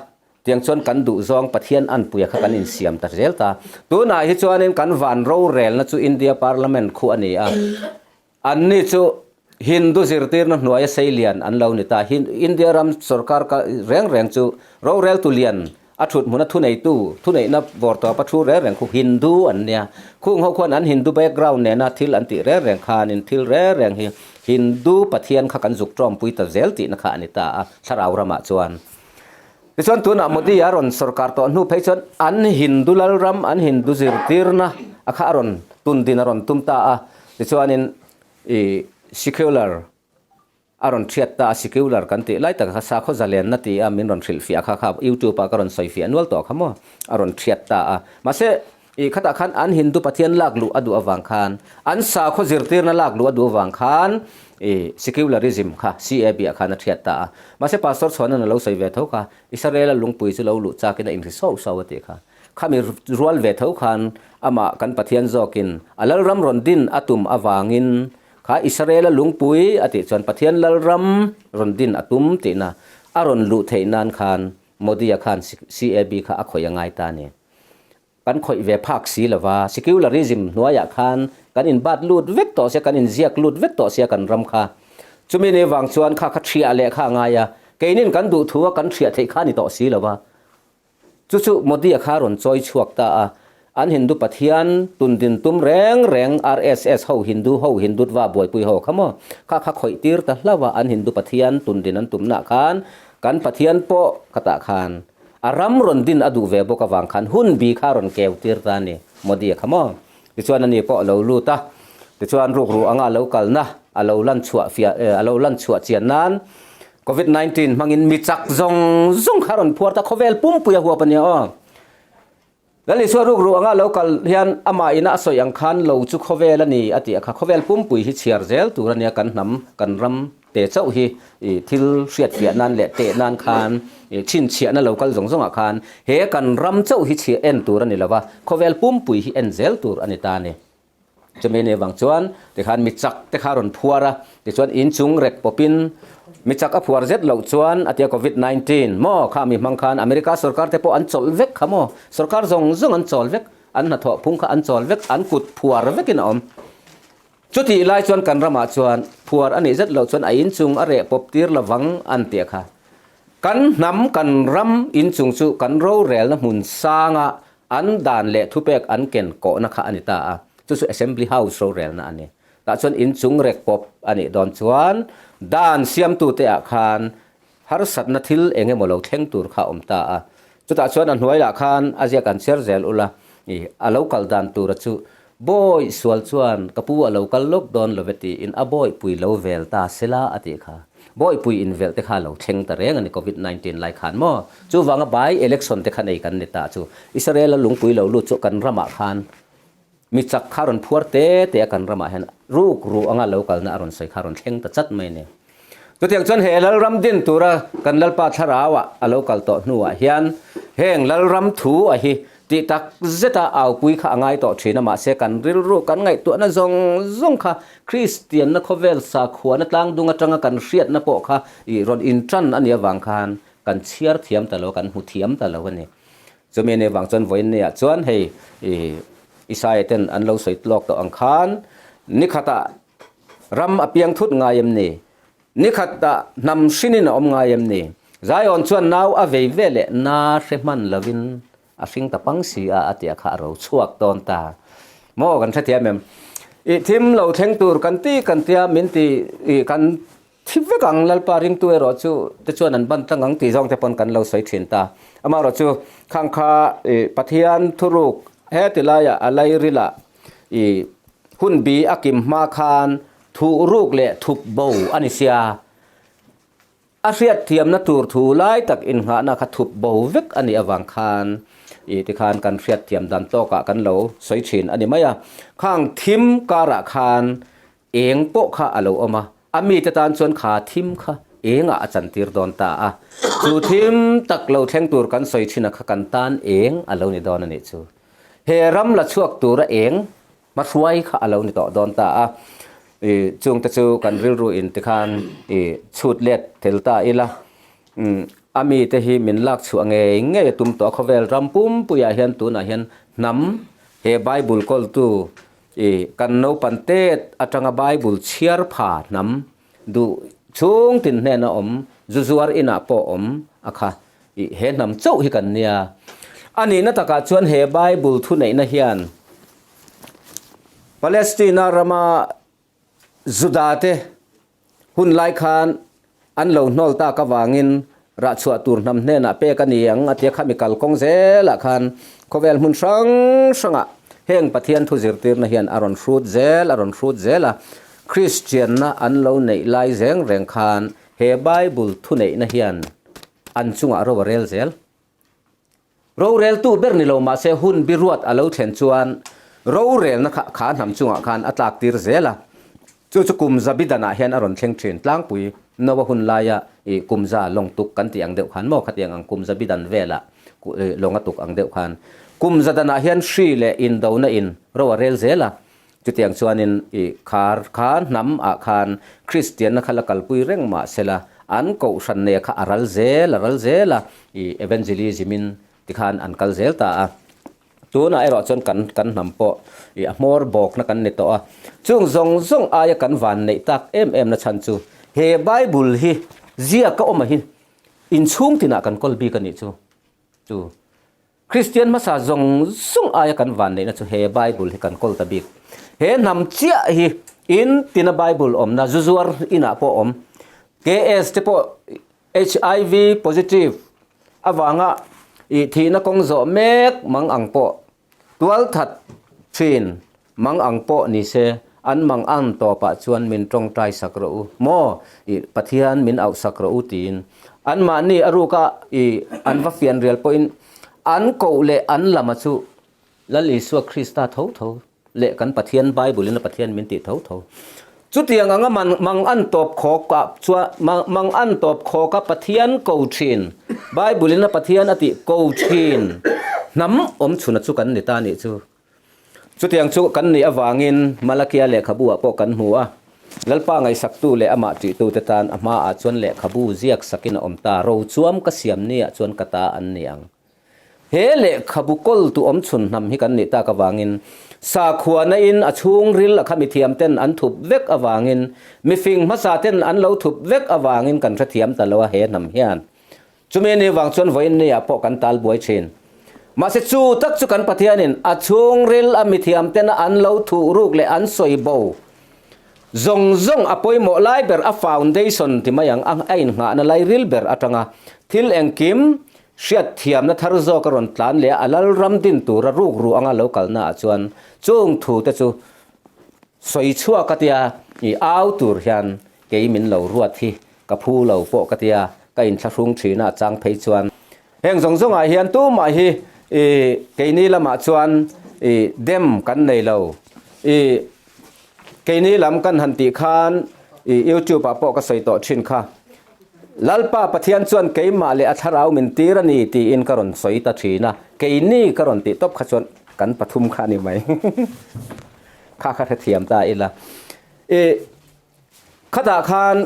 tiang chuan kan duh zawng Pathian anpuia kha kan insiam ta zel ta. Tunah hi chuanin kan van rorelna chu India Parliament khu a ni a, anni chu Hindu zirtirna hnuaia sei lian an lo ni ta. India ram sorkar reng reng chu roreltu lian A thut hmuna thuneitu, thuneihna vawr tawpa thu reng reng khu Hindu an nia. Khung ho khuan an Hindu background nena thil an tih reng reng khanin thil reng reng hi Hindu Pathian kha kan zuk tawmpui ta zel tihna kha a ni ta a, thlarau ramah chuan. Tichuan tunah Modi a rawn sorkar tawh hnu phei chuan an Hindu lalram, an Hindu zirtirna a kha a rawn tundin a rawn tum ta a. Tichuanin i secular A rawn thiat ta a, secular kan tih lai tak kha sakhaw zalenna ti a min rawn hrilhfiah kha kha YouTube ah ka rawn sawifiah nual tawh kha maw, a rawn thiat ta a. Mahse, ih khatah khan an Hindu Pathian lak luh a duh avang khan, an sakhaw zirtirna lak luh a duh avang khan ih secularism kha CAB ah khan a thiat ta a. Mahse, Pastor Chhuanan a lo sawi ve tho kha, Israel-a lungpui chu lo luh chakin a inhri sauh sauh a tih kha. Khami rual ve tho khan amah kan Pathian zawkin a lalram rawn din a tum avangin Kha Israela lungpui a tih chuan Pathian lalram rawn din a tum tihna a rawn luh theih nan khan Modi-a khan CAB kha a khawih a ngai ta a ni. Kan khawih ve phak si lova, secularism hnuaiah khan kan inbat lut vek tawh sia, kan inziak lut vek tawh sia kan ram kha. Chumi ni vang chuan kha kha thiah leh kha a ngai a, keinin kan duh thu a kan thiah theih kha a ni tawh si lova. Chu chu Modi-a kha rawn chawi chhuak ta a, an Hindu pathian tundin tum reng reng RSS ho Hindu ho Hindutva buaipui ho kha maw kha kha khawih tir ta hlauh a, an Hindu pathian tundin an tumnah khan kan pathian pawh khatah khan a ram rawn din a duh ve bawk avang khan hun bi kha rawn keu tir ta a ni Modi-a kha maw. Tichuan ani pawh a lo lut a, tichuan rukru anga a lo kalna a lo lan chhuah fiah a lo lan chhuah chian nan Covid 19 hmangin mi chak zawng zawng kha rawn phuar ta khawvel pumpui a huap a nia aw. Lal Isua rukru anga lo kal hian amah ina a sawi ang khan lo chu khawvel a ni a tih a kha khawvel pumpui hi chhiar zel tur a nia kan hnam kan ram te chauh hi i thil hriatfiah nan leh teh nan khan i chhinchhiahna lo kal zawng zawngah khan he kan ram chauh hi chhiah en tur a ni lo va khawvel pumpui hi en zel tur a ni ta a ni. Chumi ni avang chuan tikhan mi chak te kha a rawn phuar a, tichuan inchung rek pawpin mi chak a phuar zet loh chuan a tia Covid 19 maw kha mi hmang khan America sorkar te pawh an chawlh vek kha maw, sorkar zawng zawng an chawl vek, an hnathawh phung kha an chawl vek, an kut phuar vekin a awm. Chutih lai chuan kan ramah chuan phuar a nih zet loh chuan a inchung a reh pawp tir lovang an tih a kha. Kan hnam kan ram inchung chu kan rorelna hmun sanga An dan leh thupek an ken kawhna kha a ni ta a, chu chu Assembly House rorelna a ni. Tah chuan inchung rek pawp a nih dawn chuan dan siamtute ah khan harsatna thil eng emaw lo thleng tur kha a awm ta a. Chutah chuan a hnuai lah khan a ziak an chhiar zel ula, i a lo kal dan tura chu Bawi sual chuan ka pu a lo kal lawk dawn lo ve tiin a bawihpui lo vel ta sela a tih kha. Bawihpui invelh te kha a lo thleng ta reng a ni Covid 19 lai khan maw? Chuvanga by election te kha nei kan ni ta chu Israel a lungpui lo lut chu kan ramah khan mi chak kha rawn phuar te te a kan ramah hian ruk ruh anga lo kalna a rawn sawi kha rawn thleng ta chat mai a ni. Chutiang chuan he Lalram din tura kan Lalpa thlarauah a lo kal tawh hnuah hian heng Lalram thu a hi Tih tak zeta aupui kha a ngai tawh thin a, mahse kan rilru kan ngaihtuahna zawng zawng kha Kristianna khawvel sakhuana tlangdung atanga kan hriatna pawh kha ih rawn intan a nih avang khan kan chhiar thiam ta lo, kan hmu thiam ta lo a ni. Chumi anih avang chuan vawiinniah chuan hei ih Isaia ten an lo sawi tlawk tawh ang khan nikhatah ram a piang thut ngai em ni? Ni khat ah hnam hrin in a awm ngai em ni? Zion chuan nau a vei ve leh na hre hman lo in a hring ta pang si a a tia kha a ro chhuak dawn ta. Maw kan hrethiam em? I thim lo thleng tur kan ti kan tia min ti i kan thi vek ang Lalpa ringtu erawh chu te chuan an ban tlang ang tih zawng te pawn kan lo sawi thin ta. Amaherawh chu khang kha i Pathian thuruk heti laiah a lairil ah i hun bi a kim hma khan Thuh ruk leh thup bo a ni sia. A hriatthiamna tur thu lai tak innghahna kha thup bo vek a nih avang khan I tikhan kan hriatthiam dan tawkah kan lo sawi thin a ni mai a. Khang thim karah khan eng pawh kha a lo awm a, a mite tan chuan kha thim kha engah a chantir dawn ta a. Chu thim tak lo thleng tur kan sawi thin a kha kan tan eng a lo ni dawn a nih chu. He ram la chhuak tura eng hmahruai kha a lo ni tawh dawn ta a. I chungte chu kan rilru in tikhan i chhut let tel ta ila. Umm, a mite hi min lak chhuah ngei ngei a tum tawh a, khawvel ram pumpuiah hian tunah hian hnam he Bible kawltu i kan naupan tet atanga Bible chhiar pha hnam duh chhung tin hnena awm zu zuar inah pawh awm a kha i he hnam chauh hi kan nia. A nihna takah chuan he Bible thuneihna hian Palestina rama Juda-te hun lai khan an lo hnawl tak avangin rahchhuah tur hnam hnenah pek a ni ang a tia khami kalkawng zelah khan khawvel hmun hrang hrangah heng Pathian thu zirtirna hian a rawn hrut zel a rawn hrut zel a. Kristianna an lo neih lai zeng reng khan he Bible thuneihna hian an chungah ro a rel zel. Roreltu ber ni lo mahse hun biruat a lo thlen chuan rorelna kha kha hnam chungah khan a tlak tir zel a. Chu chu kum za bidanah hian a rawn thleng thin tlangpui Noa hun laia ih kum za lawng tuk kan tih ang deuh khan maw khatiang ang kum za bidan velah lawng a tuk ang deuh khan kum za danah hian hri leh indona in ro a rel zel a. Chutiang chuanin i khar kha hnam ah khan Kristianna kha la kalpui reng mah sela an kohhran nei kha a ral zel a ral zel a, i evangelism in tikhan an kal zel ta a. Tunah erawh chuan kan kan hnam pawh i a hmawr bawkna kan ni tawh a. Chung zawng zawng aia kan van neih tak em em na chhan chu he Bible hi ziak a awm a hi inchhung tinah kan kawl bik a nih chu chu. Kristian hmasa zawng zawng aia kan vanneihna chu he Bible hi kan kawl ta bik. He hnam chiah hi in tina Bible awmna zu zuar inah pawh awm. KS te pawh HIV positive avanga ih thihna kawng zawh mek mang ang pawh tual that thin mang ang pawh ni se an mang ang tawpah chuan min tawngtai sak rawh u maw ih Pathian min auh sak rawh u tiin anmahni a ruka ih an va fian rial pawhin an koh leh an lama chu Lal Isua Krista tho tho leh kan Pathian Bible in a Pathian min tih tho tho. Chutiang anga man mang an tawp khawk ah chuan mang an tawp khawk a Pathian ko thin Bible in a Pathian a tih ko thin hnam awm chhuna chu kan ni ta nih chu. Chutiang chu kan nih avangin Malakia lehkhabu ah pawh kan hmu a, Lalpa ngaihsaktu leh amah ṭihtute tan a hmaah chuan lehkhabu ziak sakin a awm ta, ro chuam ka siam niah chuan ka ta an ni ang. He lehkhabu kawltu awm chhun hnam hi kan nih tak avangin sakhuana in a chhungril a kha mithiam ten an thup vek avangin mifing hmasa ten an lo thup vek avangin kan hrethiam ta lo a he hnam hian. Chumi ni vang chuan vawiin ni ah pawh kan tal buai thin. Mahse chu tak chu kan Pathianin a chhungril a mithiam tena an lo thuh ruk leh an sawi bo zawng zawng a pawimawh lai ber a foundation ti mai ang a innghahna lairil ber atanga thil engkim hriatthiamna thar zawk a rawn tlan leh a lalram din tura ruk ru anga lo kalna ah chuan chung thu te chu sawi chhuak a tia i au tur hian kei min lo ruat hi Ka phu lo pawh ka tia, ka inthlahrung thin a chang phei chuan. Heng zawng zawngah hian tumah hi i keini lamah chuan i dem kan nei lo. I keini lam kan han tih khan i YouTube ah pawh ka sawi tawh thin kha. Lalpa Pathian chuan keimah leh a thlarau min tir a ni tiin ka rawn sawi ta thin a, keini ka rawn tih tawp kha chuan kan pathum kha a ni mai. Kha kha hrethiam ta ila. I. Khatah khan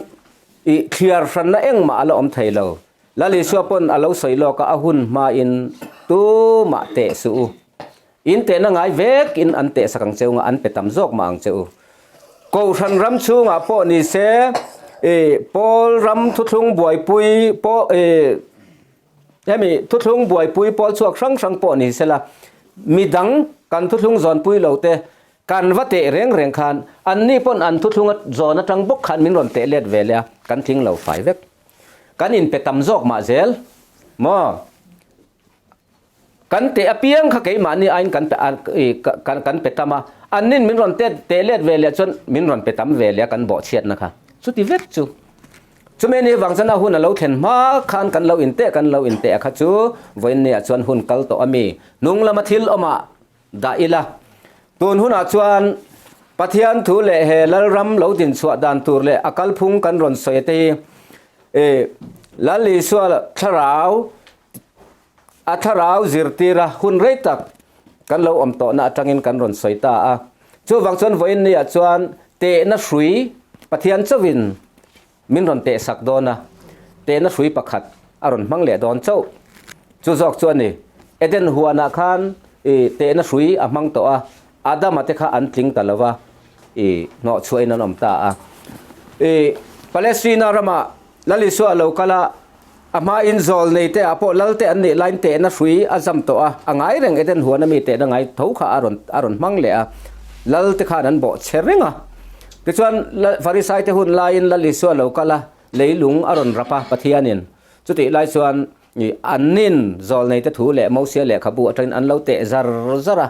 i thliar hranna engmah a la awm thei lo. Lal Isua pawn a lo sawi lawk a, a hun hmain tumah teh suh u. In tehna ngai vek in an teh sak ang che u nga, an pe tam zawk mah ang che u. Kohhran ram chhungah pawh ni se, i Paul ram thuthlung buaipui pawh i hemi thuthlung buaipui pawl chhuak hrang hrang pawh ni sela, midang kan thuthlung zawnpui lo te Kan va teh reng reng khan anni pawn an thuthlung a zawn atang bawk khan min rawn teh let ve leh a, kan tling lo fai vek. Kan inpe tam zawk mah zel maw? Kan teh apiang kha keimahni aiin kan pe kan kan pe tam a, annin min rawn teh teh let ve leh chuan min rawn pe tam ve leh a kan bawhchhiatna kha. Chuti vek chu. Chumi ni vang chuan a hun a lo thlen hma khan kan lo inteh kan lo inteh a kha chu vawiinniah chuan hun kal tawh a mi hnung lama thil awmah dah ila. Tun hunah chuan Pathian thu leh he Lalram lo din chhuah dan tur leh a kalphung kan rawn sawi te hi Lal Isua thlarau A thlarau zirtira hun rei tak kan lo awm tawhna atangin kan rawn sawi ta a. Chuvang chuan vawiin niah chuan tehna hrui Pathian chauhin min rawn tehsak dawn a, tehna hrui pakhat a rawn hmang leh dawn chauh. Chu zawk chu a ni. Eden huanah khan i tehna hrui a hmang tawh a, Adama te kha an tling ta lo va, i hnawhchhuahin an awm ta a. I Palestina ramah Lal Isua a lo kal a, a hmain zawl nei te ah pawh lal te an nih laiin tehna hrui a zam tawh a, a ngai reng Eden huan ami tehna ngai tho kha a rawn a rawn hmang leh a, lal te khan an bawh che reng a. Tichuan Farisai te hun laiin Lal Isua a lo kal a, leilung a rawn rap a Pathianin. Chutih lai chuan Annin zawlneite thu leh Mosia lehkhabu atangin an lo teh zar zar a.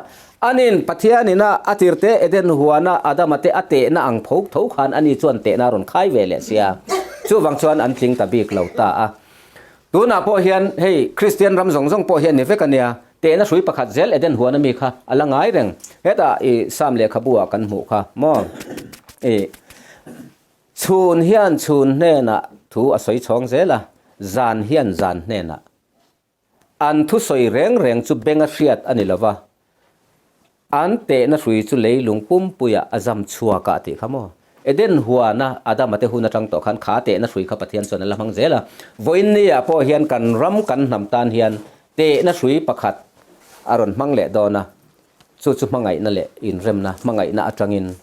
Anin Pathianin a a tirte Eden huana Adama te a tehna ang pho tho khan ani chuan tehna a rawn khai ve leh sia. Chuvang chuan an tling ta bik lo ta a. Tunah pawh hian hei Kristian ram zawng zawng pawh hi a ni vek a nia. Tehna hrui pakhat zel Eden huana mi kha a la ngai reng. Hetah i Sam lehkhabu ah kan hmuh kha maw? I. Chhun hian chhun hnenah thu a sawi chhawng zel a, zan hian zan hnenah. An thusawi reng reng chu benga hriat a ni lo va, an tehna hrui chu leilung pumpuiah a zam chhuak a tih kha maw? Eden huana Adama te hun atang tawh khan kha tehna hrui kha Pathian chuan a la hmang zel a. Vawiinni ah pawh hian kan ram kan hnam tan hian tehna hrui pakhat a rawn hmang leh dawn a, Chu chu hmangaihna leh inremna, hmangaihna atangin.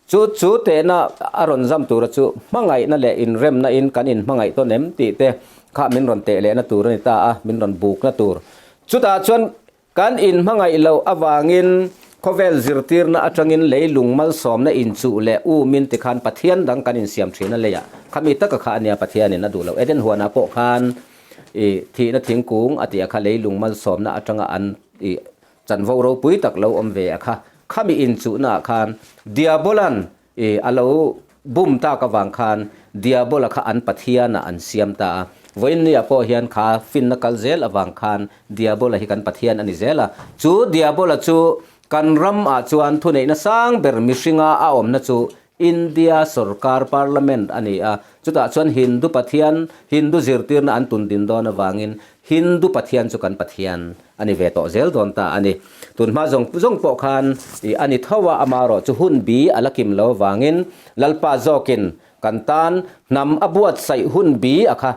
Chu chu tehna a rawn zam tura chu hmangaihna leh inremna in kan inhmangaih tawn em tih te kha min rawn teh lehna tur a ni ta a, min rawn bukna tur. Chutah chuan kan inhmangaih loh avangin khawvel zirtirna atangin leilung malsawmna inchuh leh umin tikhan Pathian dang kan insiam thin a leiah khami taka kha a nia Pathianin a duh loh. Eden huanah pawh khan i thihna thingkung a tih a kha leilung malsawmna atanga an i Chanvo ropui tak lo awm ve a kha. Khami inchuhna ah khan Diabolan i a lo bum tak avang khan Diabola kha an Pathian ah an siam ta a. Vawiinni ah pawh hian kha finna kal zel avang khan Diabola hi kan Pathian a ni zel a. Chu Diabola chu kan ram ah chuan thuneihna sang ber mihringa a awmna chu India sorkar parliament a ni a, chutah chuan Hindu Pathian, Hindu zirtirna an tun din dawn avangin Hindu Pathian chu kan Pathian a ni ve tawh zel dawn ta a ni. Tunhma zawng zawng pawh khan ih a ni tho a, amaherawh chu hun bi a la kim lo avangin Lalpa zawkin kan tan hnam a buatsaih hun bi a kha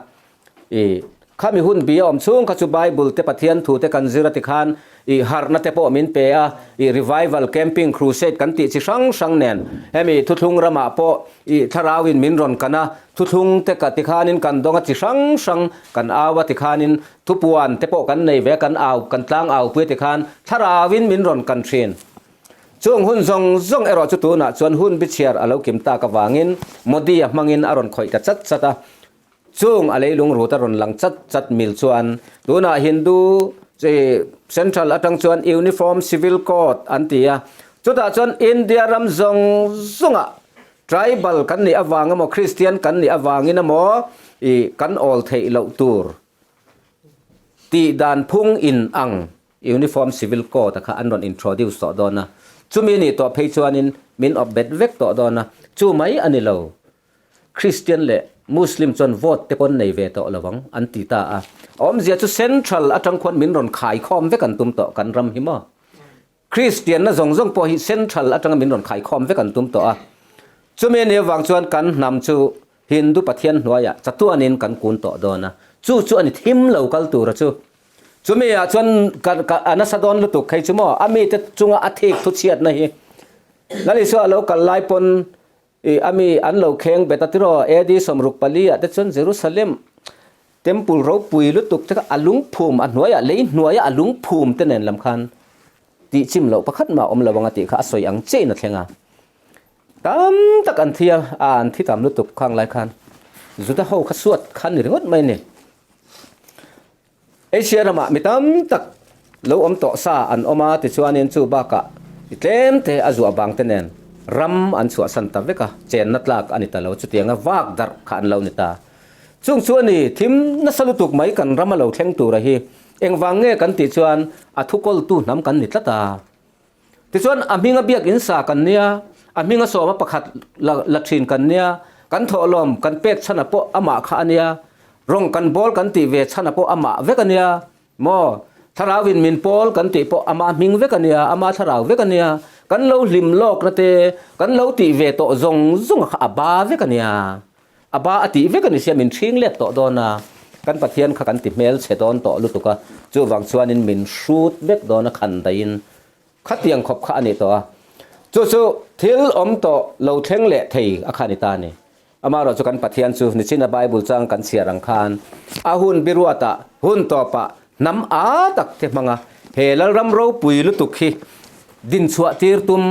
I khami hun bi a awm chhung kha chu Bible te Pathian thu te kan zir a ti khan i harhna te pawh min pe a, i revival, camping, crusade kan tih chi hrang hrang nen hemi thuthlung ramah pawh i thlarau in min rawn kan a, thuthlung te ka ti khanin kan dawng a chi hrang hrang kan au a ti khanin thupuan te pawh kan nei ve a kan au kan tlang au pui a ti khan thlarau in min rawn kan thin. Chung hun zawng zawng erawh chu tunah chuan hun bichhiar a lo kim tak avangin Modi a hmangin a rawn khawih ta chat chat a. Chung a leilung rut a rawn lang chat chat mil chuan tunah Hindu chi Central atang chuan Uniform Civil Code an ti a, chutah chuan India ram zawng zawngah tribal kan nih avang emaw Christian kan nih avangin emaw ih kan awl theih loh tur tih dan phung in ang Uniform Civil Code a kha an rawn introduce tawh dawn a, chumi nih tawh phei chuanin min awp bet vek tawh dawn a, chu mai a ni lo. Christian leh Muslim chuan vote te pawn nei ve tawh lo ang an ti ta a. Awmzia chu central atang khuan min rawn khaikhawm vek an tum tawh kan ram hi maw. Christian na zawng zawng pawh hi central atanga min rawn khaikhawm vek an tum tawh a. Chumi anih avang chuan kan hnam chu Hindu Pathian hnuaiah chatuanin kan kun tawh dawn a. Chu chu a ni thim lo kal tura chu. Chumi ah chuan ka a nasa dawn lutuk phei chu maw a mite chunga a thik thu chhiatna hi Lal Isua a lo kal lai pawn I a mi an lo kheng bet a tiraw AD 64 ah te chuan Jerusalem Temple ropui lutuk te kha a lungphum a hnuaiah lei hnuaiah a lungphum te nen lam khan tih chim loh pakhat mah awm lo ang a tih kha a sawi ang chiahin a thleng a. Tam tak an thi a, a an thi tam lutuk khang lai khan Juda ho kha suat khan ni ringawt mai a ni. Asia ramah mi tam tak lo awm tawh sa an awm a, tichuanin chu bakah mi tlem te a zuah vang te nen ram an chhuahsan ta vek a, chenna tlak a ni ta lo, chutianga vak darh kha an lo ni ta. Chung chu a ni, thim nasa lutuk mai kan ram a lo thleng tura hi engvang nge kan tih chuan a thukawltu hnam kan ni tlat a. Tichuan a hminga biakinn sa kan nia, a hminga sawma pakhat la la thin kan nia, kan thawhlawm kan pek chhana pawh amah kha a nia, rawng kan bawl kan tih ve chhana pawh amah vek a nia, Maw? Thlarauin min pawl kan tih pawh ama hming vek a nia, ama thlarau vek a nia. Kan lo hlim lawkna te, kan lo tih ve tawh zawng zawng kha a ba vek a nia. A ba a tih vek a ni sia, min ṭhing let tawh dawn a. Kan Pathian kha kan ti hmel chhe dawn tawh lutuk a, chuvang chuanin min hrut vek dawn a khan daihin khatiang khawp kha a ni tawh a. Chu chu thil awm tawh lo thleng leh thei a kha a ni ta a ni. Amaherawhchu kan Pathian chu nichina Bible chang kan chhiar ang khan a hun biruatah, hun tawpah hnam a tak te hmanga he Lalram ropui lutuk hi dinchhuah tir tum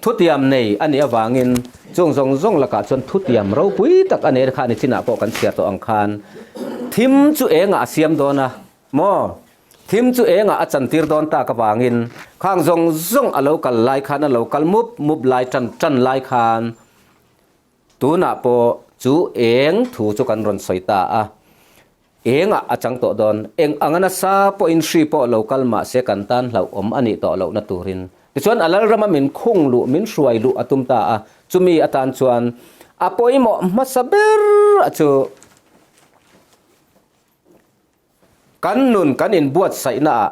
thutiam nei a nih avangin chung zawng zawng lakah chuan thutiam ropui tak a nei kha nichinah pawh kan chhiar tawh ang khan thim chu engah a siam dawn a maw? Thim chu engah a chantir dawn tak avangin khang zawng zawng a lo kal lai khan a lo kal mup mup lai tan tan lai khan Tunah pawh chu eng thu chu kan rawn sawi ta a, engah a chang tawh dawn, eng anga nasa pawhin hri pawh lo kal mah se kan tan hlauhawm a nih tawh lohna turin. Tichuan a Lalrama min khung luh, min hruai luh a tum ta a, chumi atan chuan a pawimawh hmasa ber a chu kan nun kan inbuatsaihnaah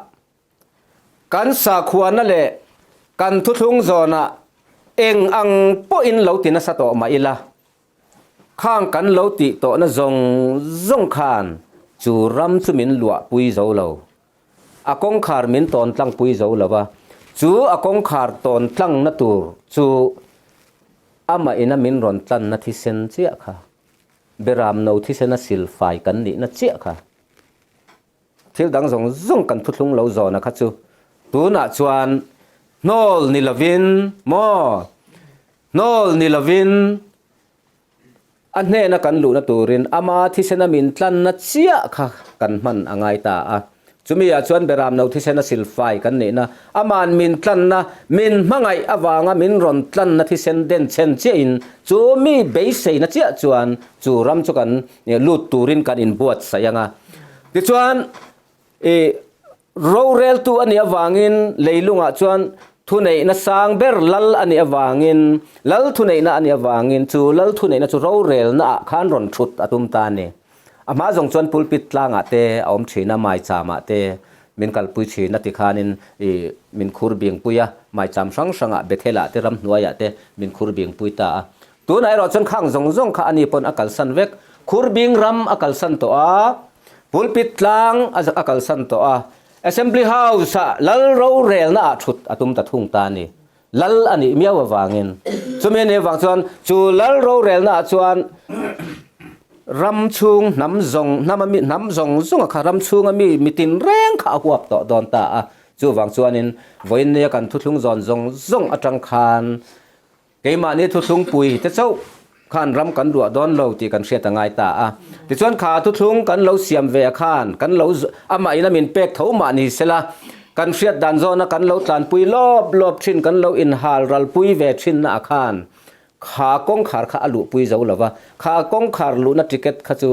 Kan sakhuana leh kan thuthlung zawnah eng ang pawhin lo ti nasa tawh mah ila, khang kan lo tih tawhna zawng zawng khan chu ram chu min luahpui zo lo. A kawngkhar min tawn tlangpui zo lo va, chu a kawngkhar tawn tlangna tur chu amah ina min rawn tlanna thisen chiah kha, Beram no thisena silfai kan nihna chiah kha. Thil dang zawng zawng kan thuthlung lo zawna kha chu tunah chuan hnawl ni lovin maw hnawl ni lovin a hnena kan luhna turin ama thisena min tlanna chiah kha kan hman a ngai ta a. Chumi ah chuan Beram no thisena silfai kan nihna, aman min tlanna, min hmangaih avanga min rawn tlanna thisen den chhen chiahin chu mi beiseina chiah chuan chu ram chu kan lut turin kan inbuatsaih ang a. Tichuan, i roreltu a nih avangin leilungah chuan thuneihna sang ber lal a nih avangin, lal thuneihna a nih avangin chu lal thuneihna chu rorelnaah khan rawn thut a tum ta a ni. A hma zawng chuan pulpit tlangah te a awm thin a, maicham-ah te min kalpui thin a tikhanin i min khur bingpui a, maicham hrang hrangah Bethel-ah te ramhnuaiah te min khur bingpui ta a. Tunah erawh chuan khang zawng zawng kha ani pawn a kalsan vek. Khurbing ram a kalsan tawh a, pulpit tlang a kalsan tawh a, Assembly House-ah lal rorelna ah thut a tum ta thung ta a ni. Lal a nih miau avangin. Chumi anih avang chuan chu lal rorelna ah chuan ram chhung hnam zawng hnam a mi hnam zawng zawng a kha ram chhunga mi mitin reng kha a huap tawh dawn ta a. Chuvang chuanin vawiin nia kan thuthlung zawn zawng zawng atang khan Keimahni thuthlungpui te chauh khan ram kan ruah dawn lo tih kan hriat a ngai ta a. Tichuan kha thuthlung kan lo siam ve a khan kan lo amah ina min pek tho mah ni sela kan hriat dan zawna kan lo tlanpui lawp lawp thin kan lo inhal ralpui ve thinna a khan kha kawngkhar kha a luhpui zo lo va, kha kawngkhar luhna ticket kha chu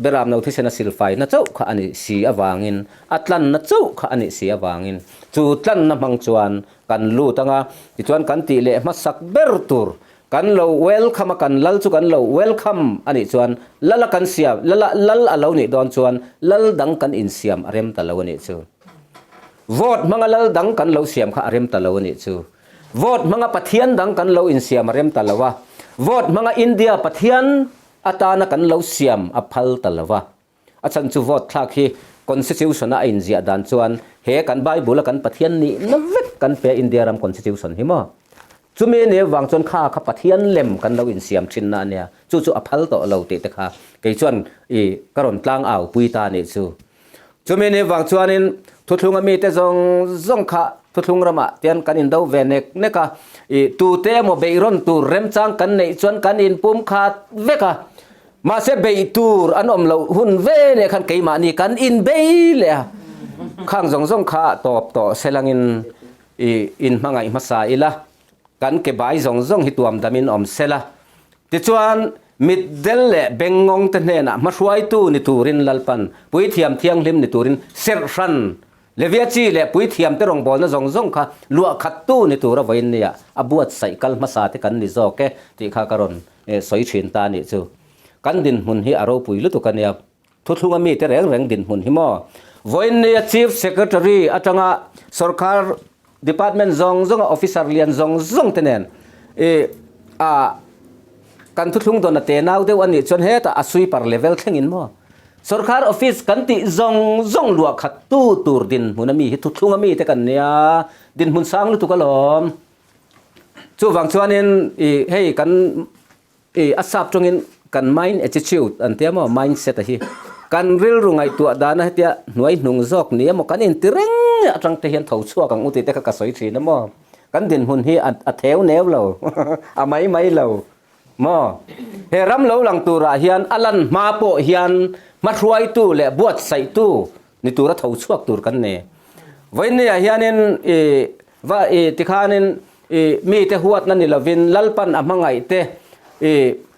Beram no thisen a silfaina chauh kha a nih si avangin a tlanna chauh kha a nih si avangin chu tlanna hmang chuan Kan lut anga, tichuan kan tih leh hmasak ber tur kan lo welcome a, kan lal chu kan lo welcome a nih chuan lal a kan siam, lal a lal a lo nih dawn chuan lal dang kan insiam a rem ta lo a nih chu. Vote hmanga lal dang kan lo siam kha a rem ta lo a nih chu. Vote hmanga Pathian dang kan lo insiam a rem ta lo a, vote hmanga India Pathian atana kan lo siam a phal ta lo a. A chhan chu vote thlak hi Constitution a a inziah dan chuan he kan Bible a kan Pathian nihna vek kan pe India ram Constitution hi maw? Chumi a nih avang chuan kha kha Pathian lem kan lo insiam thinna a nia, chu chu a phal tawh lo tih te kha kei chuan i ka rawn tlang au pui ta a nih chu. Chumi a nih avang chuanin thuthlunga mite zawng zawng kha thuthlung ramah tian kan indo ve nek nek a, i tute emaw beihrawn tur remchang kan neih chuan kan inpum khat vek a, Mahse beih tur an awm loh hun ve leh khan keimahni kan inbei leh a, khang zawng zawng kha tawp tawh selangin i inhmangaih hmasa ila, kan ke bai zawng zawng hi tuam damin awm sela. Tichuan. Mitdel leh bengngawng te hnenah hmahruaitu ni turin Lalpan Puithiam Thianghlim ni turin serh hran Levia chi leh Puithiam te rawngbawlna zawng zawng kha luah khattu ni tura vawiin nia a buatsaih kal hmasa te kan ni zawk e tih kha ka rawn sawi thin ta anih chu. Kan dinhmun hi a ropui lutuk a nia. Thuthlunga mite reng reng dinhmun hi maw? Vawiin nia Chief Secretary atanga sorkar department zawng zawnga officer lian zawng zawng te nen i a kan thuthlung dawn a tenau deuh a nih chuan hetah a sweeper level thlengin maw? Sorkar office kan tih zawng zawng luah khat tu tur dinhmun a mi hi thuthlunga mite kan nia dinhmun sang lutuk alawm. Chuvang chuanin i hei kan I a sap tawngin kan mind attitude an tia maw, mindset a hi kan rilru ngaihtuah dana hetia hnuai hnung zawk ni emaw kan inti reng atang te hian tho chhuak ang u tih te kha ka sawi thin a maw. Kan dinhmun hi a theu neu lo, a mai mai lo maw. He ram lo lang turah hian a lan hma pawh hian hmahruaitu leh buatsaihtu ni tura tho chhuak tur kan ni. Vawiinniah hianin i va i tikhanin i mite huatna ni lovin Lalpan a hmangaih te i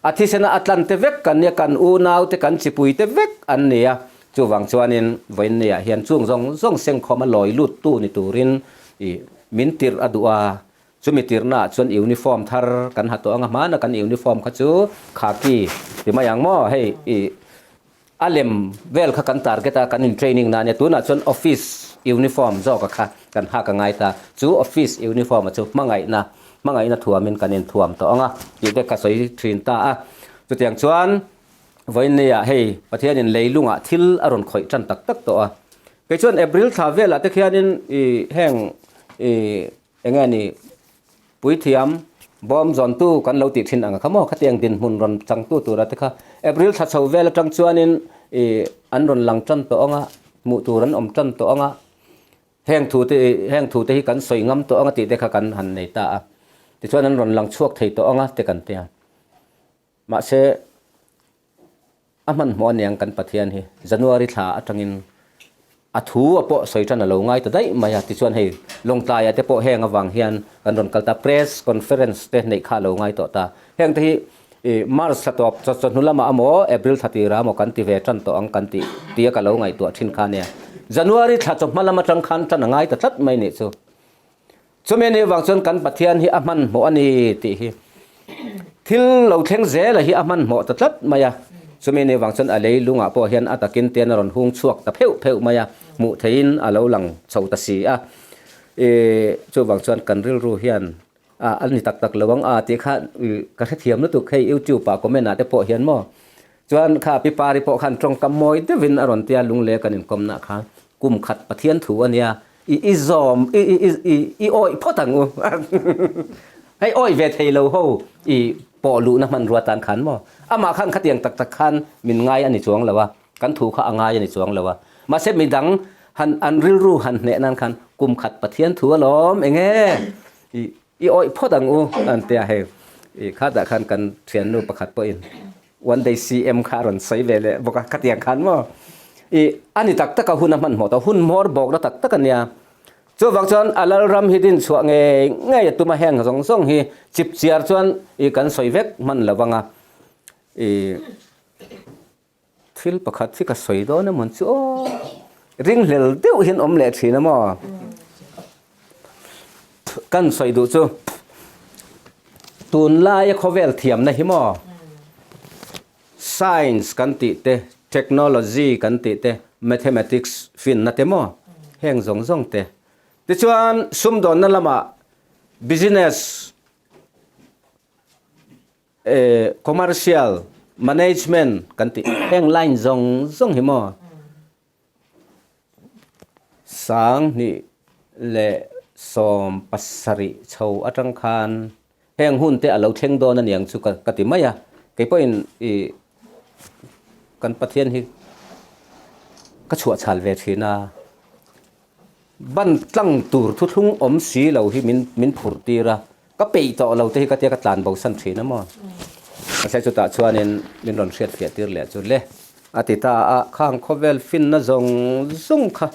a thisena a tlan te vek kan nia, kan unau te kan chipui te vek an ni a. Chuvang chuanin vawiinniah hian chung zawng zawng sengkhawm a lawi lut tu ni turin i min tirh a duh a. Chumi tirhnaah chuan uniform thar kan ha tawh ang a, hmana kan uniform kha chu khaki ti mai ang maw hei i A lem vel kha kan target a, kan in training na ania. Tunah chuan office uniform zawka kha kan hak a ngai ta. Chu office uniform a chu hmangaihna, hmangaihna thuamin kan in thuam tawh ang a tih te ka sawi thin ta a. Chutiang chuan vawiinniah hei Pathianin leilungah thil a rawn khawih tan tak tak tawh a. Kei chuan April thla velah te khianin i heng i Enge ni puithiam bawm zawntu kan lo tih thin ang kha maw khatiang dinhmun rawn changtu tura te kha April thla chho vel atang chuanin ih an rawn lang tan tawh ang a, hmuh tur an awm tan tawh ang a, heng thu te heng thu te hi kan sawi ngam tawh ang a tih te kha kan han nei ta a, tichuan an rawn lang chhuak thei tawh ang a te kan tia. Mahse a hmanhmawh aniang kan Pathian hi January thla atangin a thu a pawh sawi tan a lo ngai ta daih mai a, tichuan hei Lawngtlaiah te pawh heng avang hian kan rawn kal ta, press conference te neih kha a lo ngai tawh ta. Heng te hi ih March thla tawp chawhnu lamah emaw April thla tirah emaw kan ti ve tan tawh ang kan tih tia ka lo ngaihtuah thin kha ania. January thla chawhma lam atang khan tan a ngai ta tlat mai nih chu. Chumi anih avang chuan kan Pathian hi a hmanhmawh a ni tih hi thil lo thleng zela hi a hmanhmawh ta tlat mai a. Chumi anih avang chuan a lei lungah pawh hian a takin ten a rawn hung chhuak ta pheuh pheuh mai a, hmuh theihin a lo lang chho ta si a. Ih chuvang chuan kan rilru hian a a ni tak tak lo ang a tih kha ih ka hrethiam lutuk hei youtube ah comment ah te pawh hian maw chuan kha pi pari pawh khan tawngkam mawi deuhin a rawn tia lungle kan inkawmna kha kum khat Pathian thu a nia I i zawm i i i i i awih phawt ang u. Hei awih ve thei lo ho i pawh luhna hmanrua tan khan maw? Amah khan khatiang tak tak khan min ngai a ni chuang lo a, kan thu kha a ngai a ni chuang lo a. Mahse midang han an rilru han hneh nan khan kum khat Pathian thu alawm eng e i i awih phawt ang u an tia hei i khatah khan kan thiannu pakhat pawhin One day CM kha a rawn sawi ve leh bawk a, khatiang khan maw i a ni tak tak a hun a hmanhmawh tawh, hun hmawr bawkna tak tak a nia. Chuvang chuan a Lalram hi din chhuah ngei ngei a tum a, heng zawng zawng hi chip chiar chuan i kan sawi vek hman lo vang a, i thil pakhat hi ka sawi dawn emawn chu aw ringhlel deuh hian awm leh thin a maw. Kan sawi duh chu tunlaia khawvel thiamna hi maw science kan tih te, technology kan tih te, mathematics finna te maw heng zawng zawng te. Tichuan sumdawnna lamah business commercial management kan tih heng line zawng zawng hi maw. 2017 chho atang khan heng hun te a lo thleng dawn a niang chu ka ti mai a, kei pawhin i kan Pathian hi ka chhuah chhal ve thin a, ban tlang tur thuthlung awm si lo hi min min phurh tir a, ka peih tawh lo te hi ka tia ka tlan bo san thin a maw. Mahse chutah chuanin min rawn hriat fiah tir leh chu le. A ti ta a, khang khawvel finna zawng zawng kha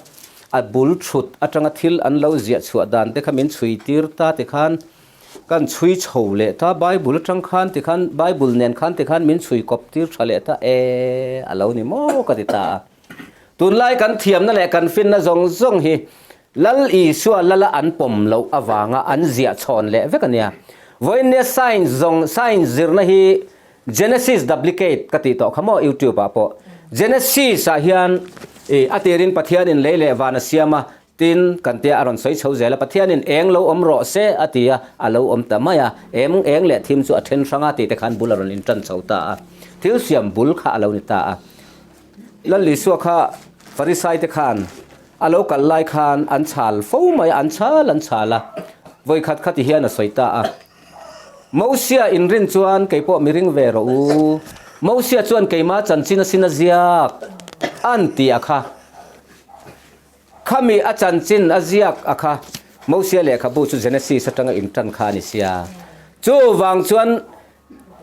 a bul thut atanga thil an lo ziah chhuah dan te kha min chhui tir ta ti khan. Kan chhui chho leh ta, Bible atang khan tikhan Bible nen khan tikhan min chhui kawp tir tha leh ta e, a lo ni maw ka ti ta a. Tunlai kan thiamna leh kan finna zawng zawng hi Lal Isua lala an pawm loh avanga an ziah chhawn leh vek a nia. Vawiinnia science zawng science zirna hi Genesis duplicate ka tih tawh kha maw YouTube ah pawh. Genesis ah hian i a tirin Pathianin lei leh van a siam a, Tin, kan tia a rawn sawi chho zel a, Pathianin eng lo awm rawh se a ti a, a lo awm ta mai a, eng eng leh thim chu a then hrang a tih te khan bul a rawn intan chho ta a, thil siam bul kha a lo ni ta a. Lal Isua kha Farisai te khan a lo kal lai khan an chhal fo mai a, an chhal an chhal a, vawikhat kha ti hian a sawi ta a, Mosia inrin chuan kei pawh mi ring ve rawh u, Mosia chuan keima chanchin asin a ziak an ti a kha. Khami a chanchin a ziak a kha Mosia lehkhabu chu Genesis atanga intan kha a ni sia. Chuvang chuan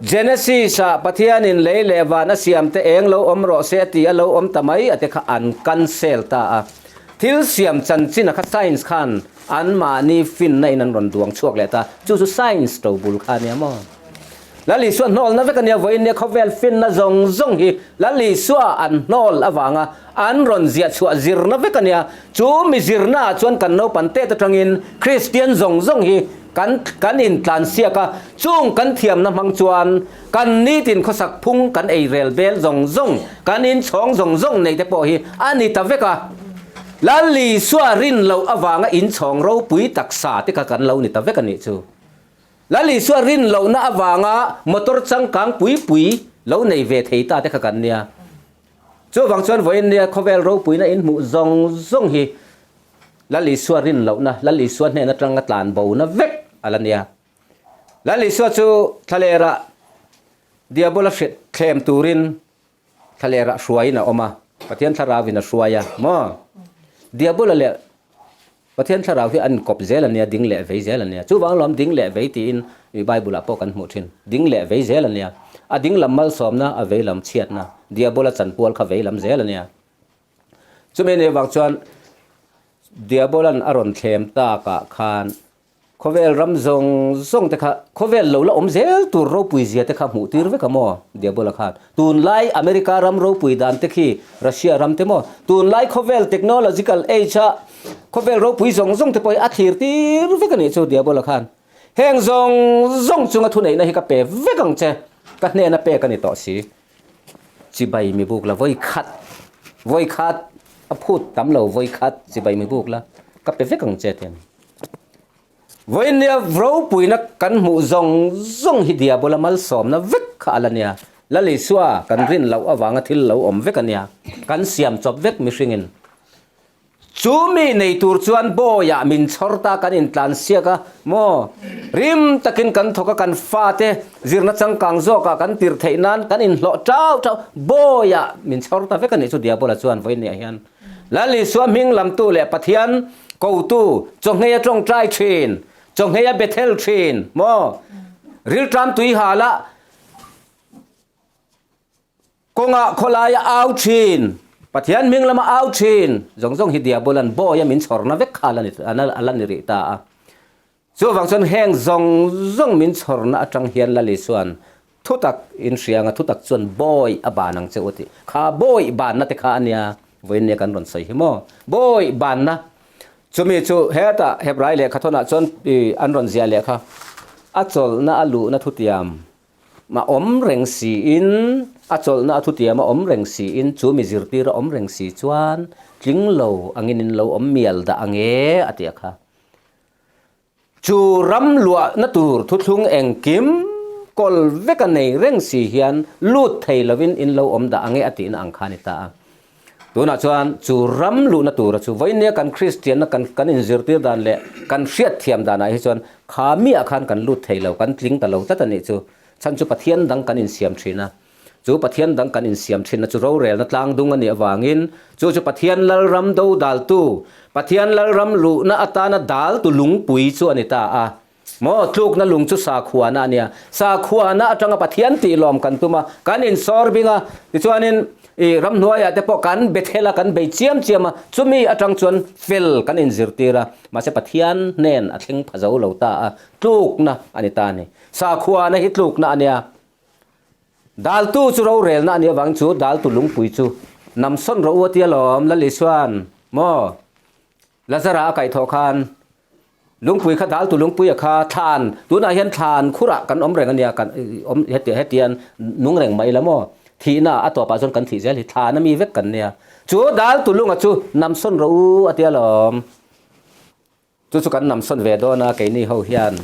Genesis-ah Pathianin lei leh van a siam te eng lo awm rawh se a ti a lo awm ta mai a te kha an cancel ta a. Thil siam chanchin a kha science khan anmahni finna in an rawn duang chhuak leh ta. Chu chu science tobul kha a nia maw? Lal Isua hnawlna vek a nia, vawiin nia khawvel finna zawng zawng hi Lal Isua an hnawl avanga an rawn ziah chhuah zirna vek a nia. Chu mi zirnaah chuan kan naupan tet atangin Kristian zawng zawng hi kan kan intlansiak a, chung kan thiamna hmang chuan kan nitin khawsak phung kan ei rel bel zawng zawng, kan inchhawng zawng zawng neih te pawh hi a ni ta vek a. Lal Isua rin loh avanga inchhawng ropui taksa te kha kan lo ni ta vek a nih chu. Lal Isua rin lohna avanga motor changkang pui pui lo nei ve thei ta te kha kan nia. Chuvang chuan vawiin nia khawvel ropuina in hmuh zawng zawng hi Lal Isua rin lohna, Lal Isua hnen atanga tlan bona vek a la nia. Lal Isua chu thlalera Diabola hriat thlem turin thlalera hruaiin a awm a, Pathian thlarauin a hruai a maw? Diabola leh Pathian thlarau hi an inkawp zel a nia, ding leh vei zel a nia. Chuvang lawm ding leh vei tiin i Bible-ah pawh kan hmuh thin. Ding leh vei zel a nia. A ding lam malsawmna, a vei lam chhiatna. Diabola chanpual kha vei lam zel a nia. Chumi anih avang chuan Diabola'n a rawn thlem takah khan Khawvel ram zawng zawng te kha, khawvel lo la awm zel tur ropui zia te kha hmuh tir vek a maw? Diabola khan. Tunlai America ram ropui dan te khi Russia ram te maw? Tunlai khawvel technological age a khawvel ropui zawng zawng te pawh hi a thlir tir vek a nih chu Diabola khan. Heng zawng zawng chunga thuneihna hi ka pe vek ang che, ka hnena pek a ni tawh si. Chibai mi buk la vawi khat, vawi khat a phut tam lo vawi khat chibai mi buk la ka pe vek ang che tiang. Vawinia ropuina kan hmuh zawng zawng hi Diabola malsawmna vek kha a la nia. Lal Isua kan rin loh avanga thil lo awm vek a nia. Kan siam chawp vek mihringin. Chu mi nei tur chuan bawiah min chhawr ta kan intlan siak a maw? Rim takin kan thawk a kan fate zirna changkang zawkah kan tir theih nan kan inhlawh tau tau bawiah min chhawr ta vek a nih chu Diabola chuan vawinia hian Lal Isua hming lamtu leh Pathian kotu chawhngei a tawngtai thin, chawhngei a bethel thin maw? Rilṭam tui hala kawngah khawlai a au thin, Pathian hming lama au thin zawng zawng hi Diabolan bawi a min chhawrna vek kha a la ni rih ta a. Chuvang chuan heng zawng zawng min chhawrna atang hian Lal Isua'n thutak in hria anga thutak chuan bawi a ban ang che u tih kha bawi banna te kha a nia vawiin nia kan rawn sawi hi maw bawi banna chumi chu hetah Hebrai lehkha thawnah chuan i an rawn ziah leh kha a chawlhna a luhna thutiam a awm reng siin a chawlhna a thutiam a awm reng siin chu mi zirtir a awm reng si chuan tling lo angin in lo awm mial dah ange a tih a kha. Chu ram luahna tur thuthlung engkim kawl vek a nei reng si hian lut thei lovin in lo awm dah ange a tihna ang kha a ni ta a. Tunah chuan chu ram luhna tura chu vawinia kan Kristianna kan kan inzirtir dan leh kan hriatthiam danah hi chuan kha miah khan kan lut thei lo, kan tling ta lo tlat a nih chu. Chhan chu Pathian dang kan insiam thin a. Chu Pathian dang kan insiam thinna chu rorelna tlang dung a nih avangin chu chu Pathian Lalram do daltu, Pathian Lalram luhna atana daltu lungpui chu a ni ta a. Maw tlukna lung chu sakhuana a nia. Sakhuana atanga Pathian tih lawm kan tum a, kan insawr bing a, tichuanin i ramhnuaiah te pawh kan be thel a, kan bei chiam chiam a, chumi atang chuan fel kan inzirtir a, mahse Pathian hnen a thleng pha zo lo ta a, tlukna a ni ta a ni. Sakhuana hi tlukna a nia. Daltu chu rorelna a nih avangin chu daltu lungpui chu namsawn rawh u a tia lawm, Lal Isuan maw Lazara a kaihthawh khan lungpui kha daltu lungpui a kha thlan tunah hian thlan khurah kan awm reng a nia kan awm heti hetian nung reng mai la maw thihna a tawpah chuan kan thih zel hi thlan a mi vek kan nia chu daltu lunga chu namsawn rawh u a tia lawm. Chu chu kan namsawn ve dawn a, keini ho hian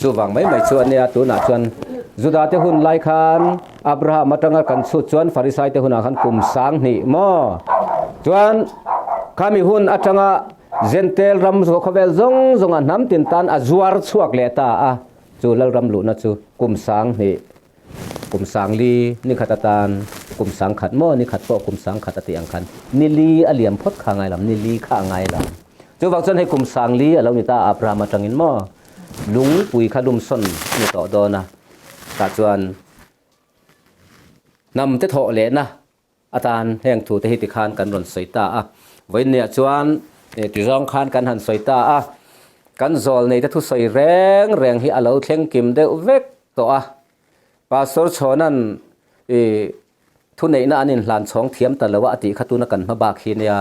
chuvang mai mai chu a nia. Tunah chuan Juda te hun lai khan Abraham atanga kan chhut chuan Farisai te hunah khan kum sang hnih maw? Chuan khami hun atanga Jentail ram khawvel zawng zawnga hnam tin tan a zuar chhuak leh ta a, chu Lalram luhna chu kum sang hnih. Kum sangli ni khat atan kum sang khat maw ni khat pawh kum sang khat a tih ang khan ni li a liam phawt kha a ngai lam, ni li kha a ngai lam. Chuvang chuan hei kum sangli a lo ni ta a Abraham atangin maw lungpui kha lumsawn a ni tawh dawn a, tah chuan hnam te thawh lehna atan heng thu te hi tikhan kan rawn sawi ta a. Vawiinniah chuan tizawng khan kan han sawi ta a, kan zawl nei te thusawi reng reng hi a lo thleng kim deuh vek tawh a. Pastor Chhawna'n i thuneihna an inhlan chhawng thiam ta lo a a tih kha tuna kan hma bak hi nia.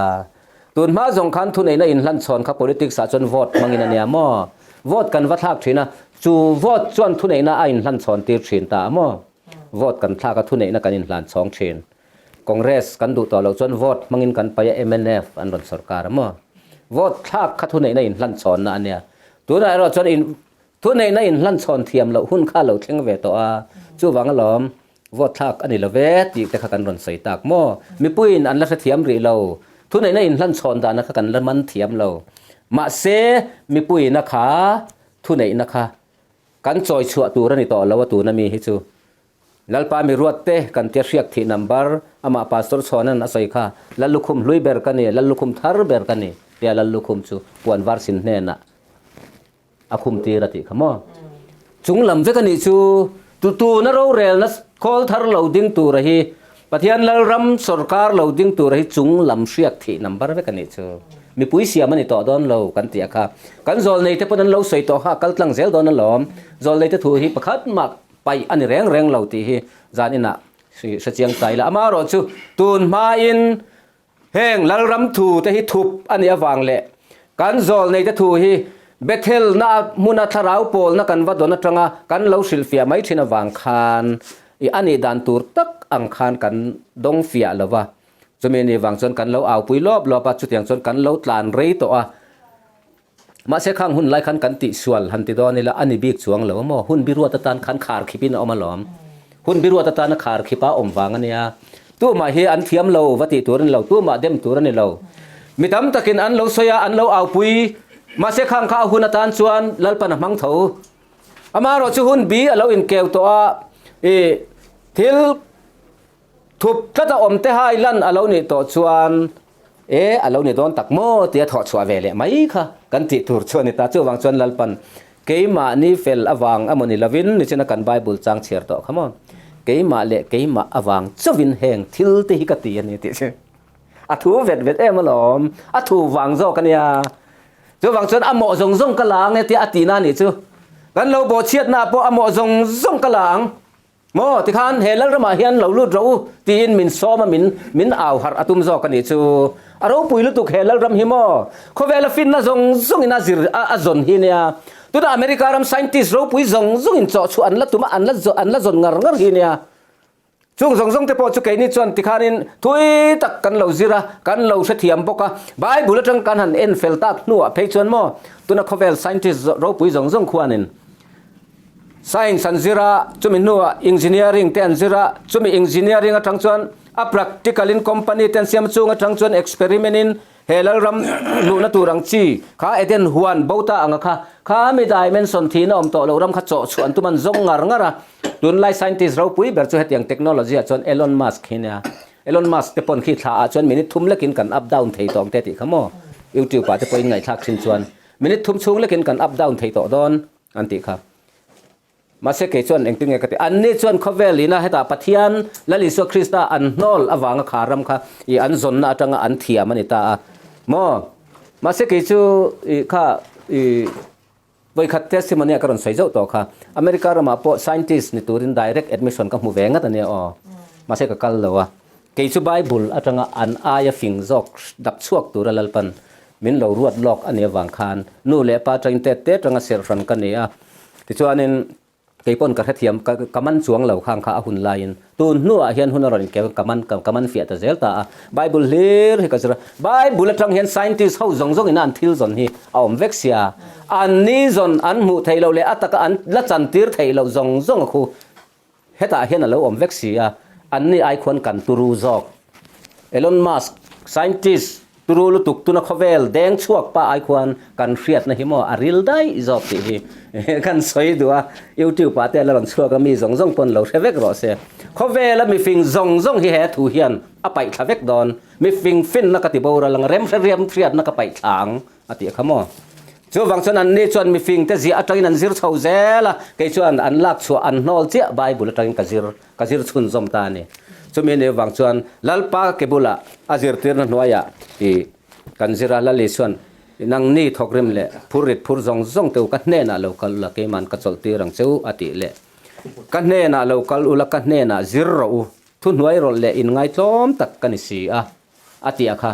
Tun hma zawng khan thuneihna inhlan chhawn kha politics ah chuan vote hmangin a nia maw? Vote kan va thlak thin a, chu vote chuan thuneihna a inhlan chhawn tir thin ta a maw? Vote kan thlak a thuneihna kan inhlan chhawng thin. Congress kan duh tawh loh chuan vote hmangin kan pai a mnf an rawn sorkar a maw? Vote thlak kha thuneihna inhlan chhawnna a nia. Tunah erawh chuan in Thuneihna inhlan chhawn thiam loh hun kha lo thleng ve tawh a, chuvang alawm vote thlak a ni lo ve tih te kha kan rawn sawi tak maw? Mipuiin an la hrethiam rih lo, thuneihna inhlan chhawn dahna kha kan la man thiam lo. Mahse, mipuiina kha thuneihna kha kan chawi chhuah tur a ni tawh lo a tuna mi hi chu. Lalpa mi ruat te kan tia hriak thih number amah Pastor Chhawna'n a sawi kha, Lallukhum hlui ber ka ni, Lallukhum thar ber ka ni tia Lallukhum chu puan var sin hnenah a khum tir a tih kha maw? Chung lam vek a nih chu tu tuna rorelna khawl thar lo ding tura hi Pathian Lalram sawrkar lo ding tura hi chung lam hriak thih number vek a nih chu. Mipui siam a ni tawh dawn lo kan tih a kha. Kan zawlnei te pawn an lo sawi tawh kha a kal tlang zel dawn alawm. Zawlnei te thu hi pakhat mah paih a ni reng reng lo tih hi zan inah hre chiang ta ila. Amaherawhchu tun hmain Heng Lalram thu te hi thup a nih avang leh kan zawlnei te thu hi Bethel na hmuna thlarau pawlna kan va dawn atanga kan lo hrilhfiah mai thin avang khan i a nih dan tur tak ang khan kan dawng fiah lo va. Chumi ni vang chuan kan lo aupui lawp lawp a, chutiang chuan kan lo tlan rei tawh a. Mahse khang hun lai khan kan tihsual han ti dawn ila a ni bik chuang lo maw? Hun biruat atan khan khar khip in a awm alawm. Hun biruat atana khar khip a awm vang a nia. Tumah hi an thiam lo va tih tur a ni lo, tumah dem tur a ni lo. Mi tam takin an lo sawi a, an lo aupui. Mahse khang kha a hun atan chuan Lalpan a hmang tho. Amaherawhchu hun bi a lo inkeu tawh a, i thil Thup tlat a awm te hai lan a lo nih tawh chuan e a lo ni dawn tak maw tia thawh chhuah ve leh mai kha kan tih tur chu a ni ta. Chuvang chuan Lalpan keimahni fel avang emaw ni lovin nichina kan Bible chang chhiar tawh kha maw keimah leh keimah avang chauhin heng thil te hi ka ti a ni tih chu a thu vet vet em alawm a thu vang zawk a nia. Chuvang chuan a mawh zawng zawng ka la ang e tia a tihna a nih chu. Kan lo bawhchhiatna pawh a mawh zawng zawng ka la ang. Maw, tikhan he Lalramah hian lo lut rawh u tiin min sawm a, min min au harh a tum zawk a nih chu. A ropui lutuk he Lalram hi maw? Khawvela finna zawng zawngin a zir a a zawn hi nia. Tunah America ram scientist ropui zawng zawngin chawh chhuah an la tum a, an la an la zawn ngar ngar hi nia. Chung zawng zawng te pawh chu keini chuan tikhanin thui tak kan lo zir a, kan lo hrethiam bawk a. Bible atang kan han en fel tak hnuah phei chuan maw, tuna khawvel scientist ropui zawng zawng khuanin Science an zir a, chumi hnuah Engineering te an zir a, chumi Engineering atang chuan a practical in company te an siam chung atang chuan experiment in he Lalram luhna tur ang chi kha Eden huan bo ta anga kha kha mi dimension thihna awm tawh loh ram kha chawh chhuah an tum an zawng ngar ngar a. Tunlai scientist ropui ber chu hetiang technology ah chuan Elon Musk hi nia. Elon Musk te pawn khi thla ah chuan minute thum lekin kan up down thei tawng te tih kha maw? YouTube ah te pawhin ngaihthlak thin chuan. Minute thum chhung lekin kan up down thei tawh dawn an tih kha. Mahse kei chuan engtin nge ka ti? Anni chuan khawvel ina hetah Pathian Lal Isua Krista an hnawl avanga kha ram kha i an zawnna atanga an thiam a ni ta a maw? Mahse kei chu i kha i vawikhat testimony ah ka rawn sawi zauh tawh kha. America ramah pawh scientist ni turin direct admission ka hmu ve ngat a nia aw. Mahse ka kal lo a. Kei chu Bible atanga an aia fing zawk dap chhuak tura Lalpan min lo ruat lawk a nih avang khan nu leh pa atangin tet te atanga serh hran ka ni a. Tichuanin kei pawn ka hrethiam ka ka man chuang lo khang kha a hun laiin tun hnuah hian hun a rawn inkel ka man ka man fiah ta zel ta a. Bible hlir hi ka zir a, Bible atang hian scientist ho zawng zawngin an thil zawn hi a awm vek sia. An ni zawn an hmuh theih loh leh a taka an la chantir theih loh zawng zawng a khu Hetah hian a lo awm vek si a, anni ai khuan kan turu zawk. Elon Musk, scientist turu lutuk tuna khawvel deng chhuak pa ai khuan kan hriatna hi maw a ril daih zawk tih hi kan sawi duh a, YouTube ah te a la rawn chhuak a, mi zawng zawng pawn lo hre vek rawh se. Khawvela mifing zawng zawng hi he thu hian a paih thla vek dawn. Mifing finna ka ti boral ang, rem hre riam hriatna ka paih thla ang a tih kha maw. Chuvang chuan anni chuan mifing te ziah atangin an zir chho zel a, kei chuan an lak chhuah an hnawl chiah Bible atangin ka zir ka zir chhunzawm ta a ni. Chumi anih avang chuan Lalpa ke bulah a zirtirna hnuaiah i kan zir a, Lali chuan nangni thawkrim leh phur rit phur zawng zawng te u ka hnenah lo kal ula keiman ka chawlh tir ang che u a tih leh ka hnenah lo kal ula ka hnenah zir rawh u thuhnuai rawlh leh inngaihtlawm tak ka ni si a. A tih a kha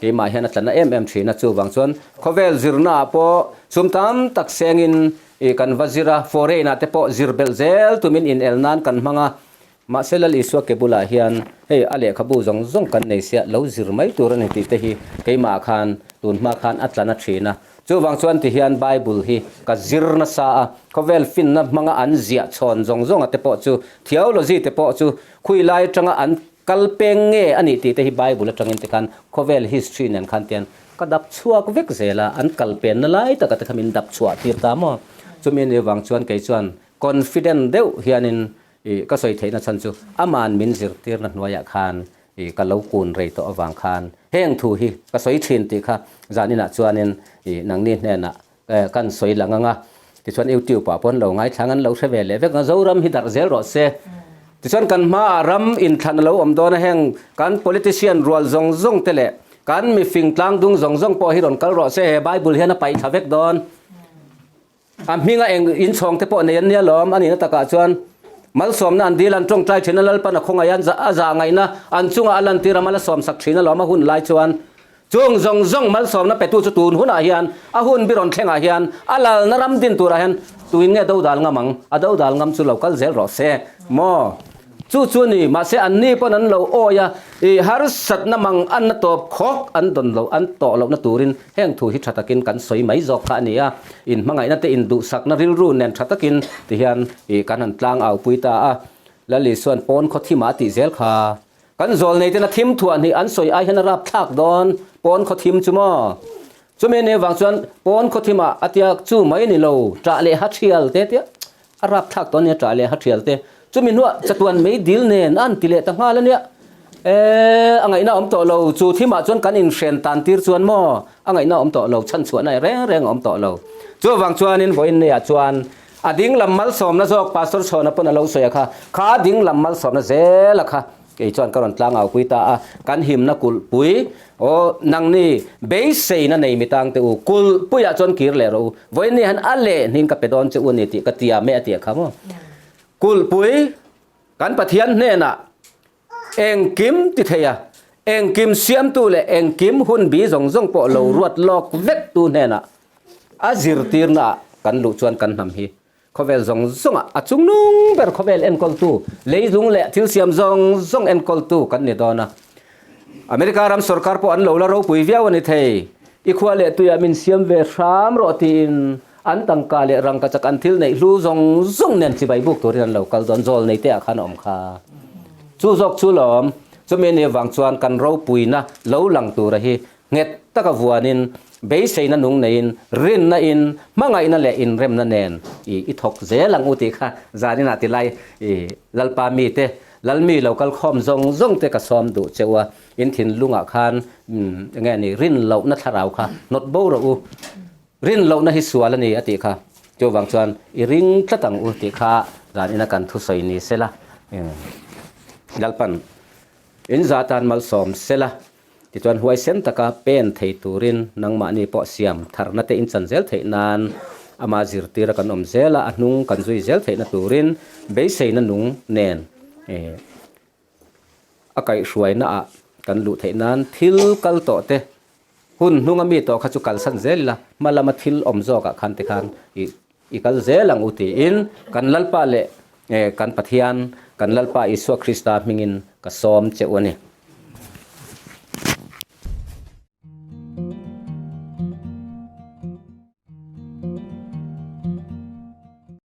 keimah hian a tla na em em thin a, chuvang chuan khawvel zirna ah pawh sum tam tak sengin ih kan va zir a, foreign ah te pawh zir belh zel tumin in el nan kan hmang a, mahse Lal Isua ke bulah hian hei a lehkhabu zawng zawng kan nei sia lo zir mai tur a ni tih te hi keimah ah khan tun hma khan a tla na thin a, chuvang chuan ti hian Bible hi ka zir nasa a, khawvel finna hmanga an ziah chhawn zawng zawng a te pawh chu theology te pawh chu khuilai atanga an Kal peng nge a nih tih te hi Bible atangin te khan khawvel history nen khan tian ka dap chhuak vek zel a, an kal penna lai taka te kha min dap chhuah tir ta maw? Chumi anih avang chuan kei chuan confident deuh hianin ih ka sawi theihna chhan chu aman min zirtirna hnuaiah khan ih ka lo kun rei tawh avang khan heng thu hi ka sawi thin tih kha zaninah chuanin ih nangni hnenah Kan sawi lang ang a, tichuan YouTube ah pawh an lo ngaithlang an lo hre ve leh vek ang a, Zoram hi darh zel rawh se. Tichuan kan hmaah ram inthlan a lo awm dawn a, heng kan politician rual zawng zawng te leh kan mifing tlangdung zawng zawng pawh hi rawn kal rawh se, he Bible hian a paih thla vek dawn. A hminga eng inchhawng te pawh nei an nia lawm, a nihna takah chuan malsawmna an dil, an tawngtai thin a, Lalpan a khawngaih a, a zah ngaihna an chungah a lantir a, mal a sawmsak thin a lawm a hun lai chuan. Chung zawng zawng malsawmna petu chu tun hunah hian a hun bi rawn thlengah hian a lalna ram din turah hian tuin nge dodal ngam ang? A dodal ngam chu lo kal zel rawh se maw? Chu chu a ni, mahse anni pawn an lo awi a, i harsatna mang anna tawp khawk an dawn loh an tawh lohna turin heng thu hi tha takin kan sawi mai zawk kha a ni a, inhmangaihna te induhsakna rilru nen tha takin tihian i kan han tlang au pui ta a, Lal Isuan pawn khaw thimah a tih zel kha. Kan zawl nei ten a thim thuah hnih an sawi ai hian a rap thlak dawn pawn khaw thim chu maw? Chumi nih vang chuan pawn khaw thim ah a tia chu mai ni lo ṭah leh ha ṭhial te tia a rap thlak dawn nia ṭah leh ha ṭhial te chumi hnuah chatuan mei dil nen a an ti leh ta nghal a nia e a ngaihna awm tawh lo chu thim ah chuan kan inhren tan tir chuan maw a ngaihna awm tawh lo chhan chhuahna reng reng a awm tawh lo chuvang chuanin vawiin nei ah chuan A ding lam malsawmna zawk Pastor Chhawna pawn a lo sawi a kha, kha ding lam malsawmna zel a kha kei chuan ka rawn tlang au pui ta a, kan himna kulhpui aw nangni beiseina nei mi tang te u, kulhpuiah chuan kir leh rawh u, vawiin han a leh hnin ka pe dawn che u a ni tih ka tiam e a tih a kha maw. Kulhpui kan Pathian hnenah engkim ti thei a, engkim siamtu leh engkim hun bi zawng zawng pawh lo ruat lawk vek tu hnenah A zirtirnaah kan luh chuan kan hnam hi khawvel zawng zawngah a chungnung ber khawvel enkawltu, leilung leh thil siam zawng zawng enkawltu kan ni dawn a. America ram sorkar pawh an lo la ropui viau a ni thei. I khua leh tuiah min siam ve hram rawh tiin an tangka leh rangkachak an thil neih hlu zawng zawng nen chibai buk turin an lo kal dawn zawl nei te ah khan a awm kha. Chu zawk chu lawm, chumi anih avang chuan kan ropuina lo lang tura hi Nghet taka vuanin, beiseina nung neiin, rinna in, hmangaihna leh inremna nen i i thawk zel ang u tih kha zaninah ti lai i Lalpa mite, Lalmi lo kal khawm zawng zawng te ka sawm duh che u a, in thinlungah khan enge ni rin lohna thlarau kha hnawt bo rawh u. Rin lohna hi sual a ni a tih kha. Chuvang chuan i ring tlat ang u tih kha zan ina kan thusawi ni sela. Lalpan in za tan malsawm sela. Tichuan huaisen taka pen thei turin nangmahni pawh siam tharna te in chan zel theih nan ama zirtira kan awm zel a, a hnung kan zui zel theihna turin beiseina nung nen a kaihhruaina ah kan luh theih nan thil kal tawh te hun hnunga mi tawh kha chu kalsan zel ila hma lama thil awm zawk ah khan tikhan ih i kal zel ang u tiin kan Lalpa leh kan Pathian kan Lalpa Isua Krista hmingin ka sawm che u a ni.